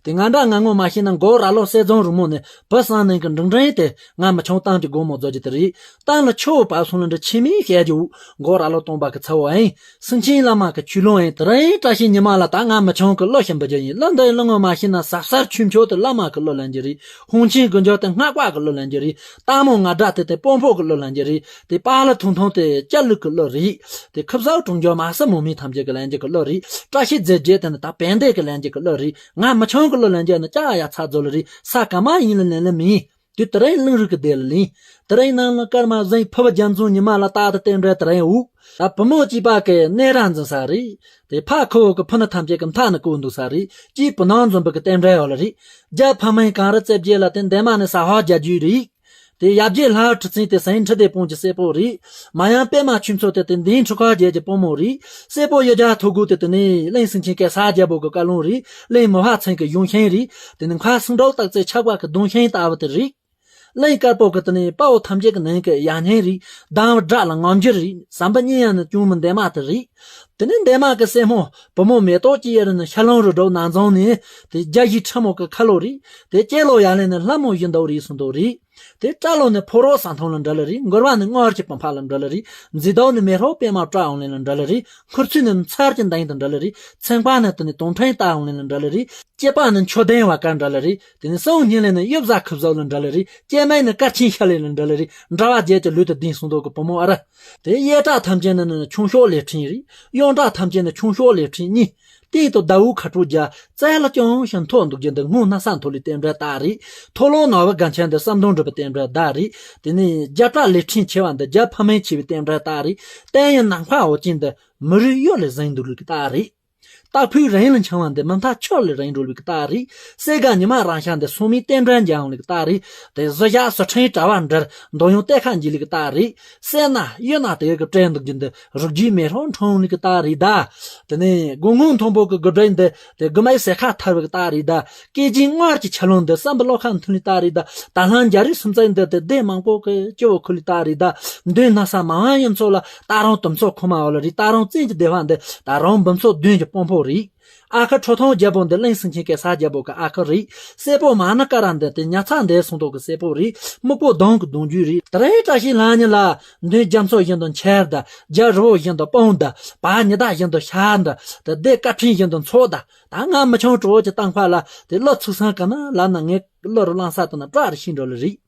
དེ་ང་འདྲ་ང་ངོ་མ་ཤེས་ན་མགོ་ར་ལོ་གསེར་རྫོང་རི་མོ་ནས་བུ་གསང་ནན་གི་འབྲིང་འབྲིང་དེ་ང་མི་ཆུང་གཏམ་གྱི་སྒོ་མོ་རྫོགས་ཀྱི་དེ་རེད། གཏམ་ལ་ཆུ་བོ་བབས་སོང་ལ་འདྲ་ཆེ་མིན་བཤད་རྒྱུ། མགོ་ར་ལོ་སྟོང་པ་གི་ཚ་བོ་ཨེ། སེང་ཆེན་བླ་མ་གི་ཆོས་ལུང་ཨེ། དེ་རིང་བཀྲ་ཤིས་ཉི་མ་ལ་ད་ང་མི་ཆུང་གི་གླུ་ཞིམ་པོ་རྒྱུ་ཡིན། གླུ་འདི་གླུ་ངོ་མ་ཤེས་ན་ཟབ་གསལ་ཆོས་མཆོག་དེ་བླ་མ་གི་གླུ་ལེན་རྒྱུ་རེད། ཧོང་ཆེན་དགུ་འཇོག་དེ་སྔགས་པ་གི་གླུ་ལེན་རྒྱུ་རེད། སྟག་མོ་ང་དགྲ་དེ་དེ་དཔོན་པོ་གི་གླུ་ལེན་རྒྱུ་རེད། དེ་པ་ལི་ཐུང་ཐུང་དེ་སྐྱ་ལུག་གི་གླུ་རེད། དེ་ཁུ་བཟའ་གྲོང་འཇོག་མ་སི་མོ་མི་ཐམས་ཅད་ཀྱི་ལེན་རྒྱུ་གི་གླུ་རེད། བཀྲ་ཤིས་རྫས་བརྒྱད་དེ་ནི་ད་བན་དེ་གི་ལེན་རྒྱུ་གི་གླུ་རེད། ང་མི་ཆུང་གི་གླུ་ལེན་རྒྱུ་ནི་ཅག་ཡ་ཚ་རྫོ་ལ་རེད། ས་ག་མ་ཡིན་ལ་ལེན་ལེ་མིན། དུས་དེ་རིང་གླིང་རུ་གི་སྡེ་ལ་ལིན། དེ་རིང་ནང་ལ་སྐར་མ་གཟིངས་ཕུ་བ་རྒྱ་མཚོ་ཉི་མ་ལ་རྟག་ཏུ་རྟེན་འབྲེལ་དེ་རིང་འུག་ད་བུ་མོ་གཅིག་པ་གི་གནས་ར་འཛིན་ས་རེད། དེ་ཕ་ཁུ་བོ་གི་ཕུ་ནུ་ཐམས་ཅད་ཀྱི་མཐའ་ནི་བཀོད་འདུག་ས་རེད། གཅིག་བུ་ནང་འཛོམས་པའི་གི་རྟེན་འབྲེལ་ཡོད་ལ་རེད། རྒྱ་ཕ་མའི་གངས་རི་རྩེ་བརྒྱད་ལ་དེ་འདན་མ་ནི་ས་ཧོ་རྒྱ་རྒྱུད་རེད། དེ་ཡབ་རྗེ་ལྷ་ཁྲི་བཙན་དེ་སེང་ཁྲི་ལྡེ་སྤུན་གྱི་སྲས་པོ་རེད། མ་ཡང་པད་མ་ཆོས་མཚོ་དེ་དེ་འདན་ཁྲི་ཁ་རྒྱལ་གྱི་དཔོན་མོ་རེད། སྲས་པོ་ཡི་རྒྱ་ཐུ་གུ་དེ་དེ་ནི་གླིང་སེང་ཆེན་གེ་སར་རྒྱལ་པོ་གི་བཀའ་བློན་རེད། གླིང་མི་ཕ་ཚན་གི་གཞུང་ཤིང་རེད། དེ་ནི་མཁར་སེང་འབྲོག་སྟག་རྩེ་ཆགས་པ་གི་གདུང་ཤིང་ལྟ་བུ་དེ་རེད། གླིང་དཀར་པོ་གི་དེ་ནི་དཔའ་བོ་ཐམས་ཅད་ཀྱི་ནང་གི་ཡ་སྙིང་རེད། སྡང་བ་དགྲ་ལ་ངང་འགྱུར་རེད། ཟམ་པ་གཉིས་ཡ་ནི་གཅུང་མོ་འདན་མ་དེ་རེད། དེ་ནི་འདན་མ་གི་སྲས་མོ་བུ་མོ་མེ་ཏོག་ཅི་ཡ་རི་ནི་ཤ་ལང་རུ་འགྲོ་ནང་རྫོང་ནས་དེ་རྒྱ་ཡི་ཁྲ་མོ་གི་ཁ་ལོ་རེད། དེ་སྐྱེ་ལོ་ཡ་ལེ་ནི་ལྷ་མོ་བཞིན་དུ་རེད་གསུངས་དོ་རེད། དེ་སྐྲ་ལོ་ནི་ཕོ་རོག་ས་མཐོང་ལ་འདྲ་ལ་རེད། མགུར་བ་ནི་དངོས་ཀྱི་བུམ་པ་ལ་འདྲ་ལ་རེད། མཛེས་ལྡོག་ནི་མེ་ལྷོ་པད་མ་བཀྲ་འོང་ལེ་ལ་འདྲ་ལ་རེད། ཁུར་ཚུལ་ནི་མཚར་གྱི་མདངས་དང་འདྲ་ལ་རེད། མཚན་པ་ནི་དེ་ནི་དུང་ཕྲེང་ལྟ་འོང་ལེ་ལ་འདྲ་ལ་རེད། སྐྱེས་པ་ནི་མཆོད་ལྡན་བ་དཀར་འདྲ་ལ་རེད། དེ་ནི་སང་སྙིང་ལས་ནི་གཡུ་བཟའ་ཁུ་བཟོ་ལ་འདྲ་ལ་རེད། སྐྱེས་སྨན་ནི་དཀར་ཆེན་ཤ་ལེ་ལ་འདྲ་ལ་རེད། འདྲ་བ་བརྒྱད་ཀྱི་ལུས་དུ་ལྡན་གསུངས་འདུག་གི་བུ་མོ་ཨ་ར། དེ་གཡས་བྲག་ཐམས་ཅད་ནི་ནི་ཆུང་ཤོས་ལས་ཕྲན་རེད། གཡོན་བྲག་ཐམས་ཅད་ནི་ཆུང་ཤོས་ལས་ཕྲན་གཉིས། སྟེང་དུ་ཟླ་འོད་ཁ་དྲོ་རྒྱ། རྩལ་ལ་ཅུང་ཞིང་མཐོ་འདུག་རྒྱུ་འདི་སྔོ་སྣ་ས་མཐོ་ལས་རྟེན་འབྲེལ་རྟགས་རེད། མཐོ་ལོ་ནག་བུ་སྒང་ཆེན་འདི་བསམ་གཏོང་འགྲུབ་པའི་རྟེན་འབྲེལ་བརྡ་རེད། དེ་ནས་རྒྱ་བྲག་ལས་ཕྲན་ཆེ་བ་འདི་རྒྱ་ཕ་མེས་ཆེ་བའི་རྟེན་འབྲེལ་རྟགས་རེད། བསྟན་ཡི་ནམ་མཁའ་འོད་ཅན་འདི་མི་རུས་གཡུ་ལས་ཟིན་འདུག་ལུགས་རྟགས་རེད། སྟག་ཕུའི་རིང་ལ་འཆང་བ་འདི་མུ་མཐའ་ཆུ་ལས་རིང་འགྲོ་ལུགས་རྟགས་རེད། སེ་ག་ཉི་མ་རང་ཤ་འདི་སོ་མའི་རྟེན་འབྲེལ་འཇལ་འོང་ལུགས་རྟགས་རེད། དེ་གཟི་ཞགས་སུ་ཕྲེང་དྲ་བ་འདྲར་འདོད་ཡོན་གཏེར་ཁ་འཇལ་ལུགས་རྟགས་རེད། སེ་ན་གཡུ་ན་དེ་གི་བྲན་འདུག་རྒྱུ་འདི་རིགས་རྒྱུད་མེ་རོ་འཁྲུངས་ལུགས་རྟགས་རེད་ད། དེ་ནས་སྒོ་ངོ་མཐོན་པོ་གི་དགུ་སྒྲིལ་འདི་དེ་དགུ་མའི་སེ་ཁ་ཐར་བའི་རྟགས་རེད་ད། སྐད་ཅིག་དངོས་ཀྱི་ཆ་ལོང་འདི་བསམ་པའི་བློ་ཁ་མཐུན་ལུགས་རྟགས་རེད་ད། ད་ལྷ་འཇའ་རིས་སུམ་རྩེག་འདི་དེ་སྡེ་མང་པོ་གི་སྤྱི་བོ་ཁུ་ལུགས་རྟགས་རེད་ད། མདུན་སྣ་ས་མ་ཝང་གཡུ་མཚོ་ལ་ད་རུང་དུམ་མཚོ་ཁུག་མ་འོ་ལ་རེད། ད་རུང་བཙན་གྱི་སྡེ་བ་འདི་ད་རུང་འབུམ་ཚོ་བདུན་གྱི་དཔོན་པོ་རེད། ཨ་ཁུ་ཁྲོ་ཐུང་རྒྱལ་པོ་འདི་གླིང་སེང་ཆེན་གེ་སར་རྒྱལ་པོ་གི་ཨ་ཁུ་རེད། སྲས་པོ་མ་ཎི་ཀ་ར་འདི་དེ་ཉ་ཚ་འདས་སོང་དོག་གི་སྲས་པོ་རེད། སྨུག་པོ་གདོང་གི་གདུང་རྒྱུད་རེད། དེ་རིང་བཀྲ་ཤིས་ལྷ་ཉི་ལ་མདུན་རྒྱ་མཚོ་བཞིན་དུ་འཆར་ད། རྒྱ་རི་བོ་བཞིན་དུ་སྤུངས་ད། བ་ཉི་ཟླ་བཞིན་དུ་ཤར་ད། དེ་སྡེ་བཀའ་ཕྲན་བཞིན་དུ་འཚོགས་ད། ད་ང་མི་ཆུང་གྲོགས་ཀྱི་གཏམ་ཁ་ལ་དེ་གླུ་ཚིག་སང་ག་ན་ལབ་ན་ངས་གླུ་རུ་བླངས་ས་དེ་ན་བྲག་རུ་ཤིང་འགྲོ་ལ་རེད།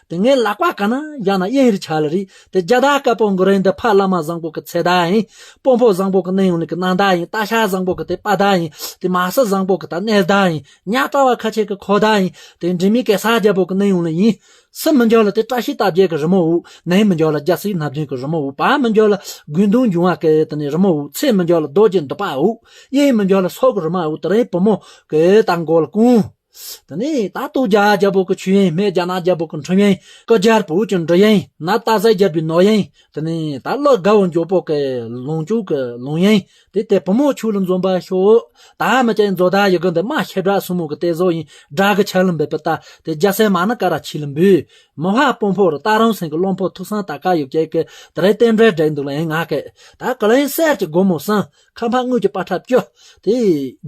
དེ་ངའི་ལག་པ་ག་ན་ཡང་ན་གཡས་རུ་ཆ་ལ་རེད། དེ་རྒྱ་དར་དཀར་པོ་མགོ་རིང་འདི་ཕ་བླ་མ་བཟང་པོ་གི་ཚེ་བདག་ཡིན། དཔོན་པོ་བཟང་པོ་གི་གནས་ཡོང་ལུགས་ཀྱི་གནང་བདག་ཡིན། སྟག་ཤར་བཟང་པོ་གི་དེ་དཔའ་བདག་ཡིན། དེ་མ་སྲུ་བཟང་པོ་གི་ད་གནས་བདག་ཡིན། ཉག་ཏྲ་བ་ཁ་ཆེ་གི་ཁོ་བདག་ཡིན། དེ་འབྲི་མི་གེ་སར་རྒྱལ་པོ་གི་གནས་ཡོང་ལ་ཡིན། སུ་མི་འཇོག་ལ་དེ་བཀྲ་ཤིས་རྟགས་བརྒྱད་ཀྱི་རི་མོ་འུ། ནས་མི་འཇོག་ལ་རྒྱ་སྲིད་སྣ་བདུན་གྱི་རི་མོ་འུ། བ་མི་འཇོག་ལ་དགུན་གདོང་འབྱུང་བ་གི་དེ་ནས་རི་མོ་འུ། ཚེ་མི་འཇོག་ལ་རྡོ་རྗེ་འདུག་པ་འུ། གཡས་མི་འཇོག་ལ་སོག་གི་རི་མ་འུ། དེ་རིང་བུ་མོ་གི་ད་མགོ་ལ་ཀུན། དེ་ནས་ད་ལྟོ་རྒྱ་རྒྱལ་པོ་གི་མཆོད་ཡོན། སྨད་རྒྱ་ནག་རྒྱལ་པོ་གི་འཁྲུངས་ཡོན། སྐུ་རྒྱལ་བོད་ཀྱི་འབྲི་ཡོན། ནད་ད་ཟས་རྒྱལ་པོའི་ནོར་ཡོན། དེ་ནས་ད་ཀླུ་དགའ་བོ་མགྱོགས་པོ་གི་ལོངས་སྤྱོད་ཀྱི་ལོངས་ཡོན། དེ་དེ་བུ་མོ་ཁྱོད་ལ་འཛོམས་པ་ཤོག་ད་མི་ཅན་མཛོ་ད་ཡི་གི་འདི་མ་ཤེ་བྲག་སྲུ་མོ་གི་ལྟས་བཟོ་ཡིན། དགྲ་གི་ཆ་ལ་འབད་པ་ལྟ། དེ་རྒྱ་སྲས་མ་ཎི་ཀ་ར་ཆི་ལ་འབུལ། མི་ཕ་དཔོན་ཕོ་རུ་རྟ་རང་སེང་གི་བློན་ཕོ་ཐུགས་སང་ད་ཀ་ཡོད་ཀྱི་གི་དེ་རེད། རྟེན་འབྲེལ་འགྲིག་འདུག་ལ་ཡིན་ང་གི། ད་ག་ལ་ཡིན་གསེར་གྱི་སྒོ་མོ་གསུམ། ཁ་འཕགས་དངུལ་གྱི་པ་ཁྲ་བཅུ། དེ་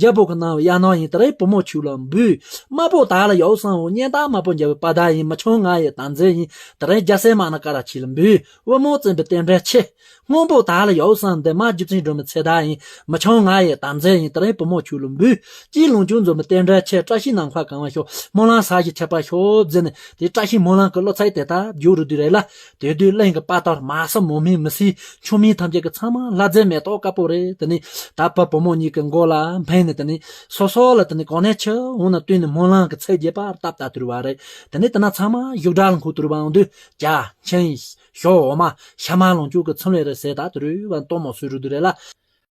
རྒྱལ་པོ་གི་གནང་བའི་ཡ་ནང་ཡིན། དེ་རིང་བུ་མོ་ཁྱོད་ལ་འབུལ། དམར་པོ་དར་ལ་ཡོག་སང་འོ། གཉན་སྟག་དམར་པོ་འཇབ་པའི་པ་དར་ཡིན། མི་ཆུང་ང་ཡི་དམ་རྫས་ཡིན། དེ་རིང་རྒྱ་སྲས་མ་ཎི་ཀ་ར་ཆི་ལ་འབུལ། བུ་མོ་བཙུན་པའི་རྟེན་འབྲེལ་ཆེ། སྔོན་པོ་དར་ལ་ཡོག་སང་འདི་མ་རྒྱུ་མཚན་སྒྲོལ་མའི་ཚེ་དར་ཡིན། མི་ཆུང་ང་ཡི་དམ་རྫས་ཡིན། དེ་རིང་བུ་མོ་ཁྱོད་ལ་འབུལ། སྐྱིད་ལོངས་སྤྱོད་འཛོམས་པའི་རྟེན་འབྲེལ་ཆེ། བཀྲ་ཤིས་ནམ་མཁའ་གང་བ་ཤོག་སྨོན་ལམ་ས་གཞི་ཁྱབ་པ་ཤོག་ཟེར་ནས་དེ་བཀྲ་ཤིས་སྨོན་ལམ་གི་གླུ་ཚིག་དེ་ལྟར་བརྗོད་རུ་དུས་རེད་ལ། དེ་དུས་གླིང་གི་དཔའ་རྟགས་མ་སྲིན་མོ་སྨན་མི་སྲིན་ཆུང་མིན་ཐམས་ཅད་ཀྱི་ཚང་མ་ལྷ་རྫས་མེ་ཏོག་དཀར་པོ་རེད། དེ་ནས་ད་བུ་བུ་མོ་གཉིས་ཀྱི་མགོ་ལ་འཕེན་ནས། དེ་ནས་སོ་སོ་ལ་དེ་ནས་གོང་ནས་ཆུ་འོང་ན་བཏུས་ནས་སྨོན་ལམ་གྱི་ཚིག་རྒྱས་པར་བཏབ་ད་དུར་བ་རེད། དེ་ནས་དེ་ན་ཚང་མ་བཞུགས་གྲལ་ལ་འཁོད་དུར་བའང་འདུག་ཇ་ཆང་ཞོ་འོ་མ་ཤ་མ་ལོངས་སྤྱོད་ཀྱི་ཚོམ་ལས་རེད་ཟེར། ད་དུར་བ་གཏོར་མ་གསོལ་རུ་དུ་རེད་ལ།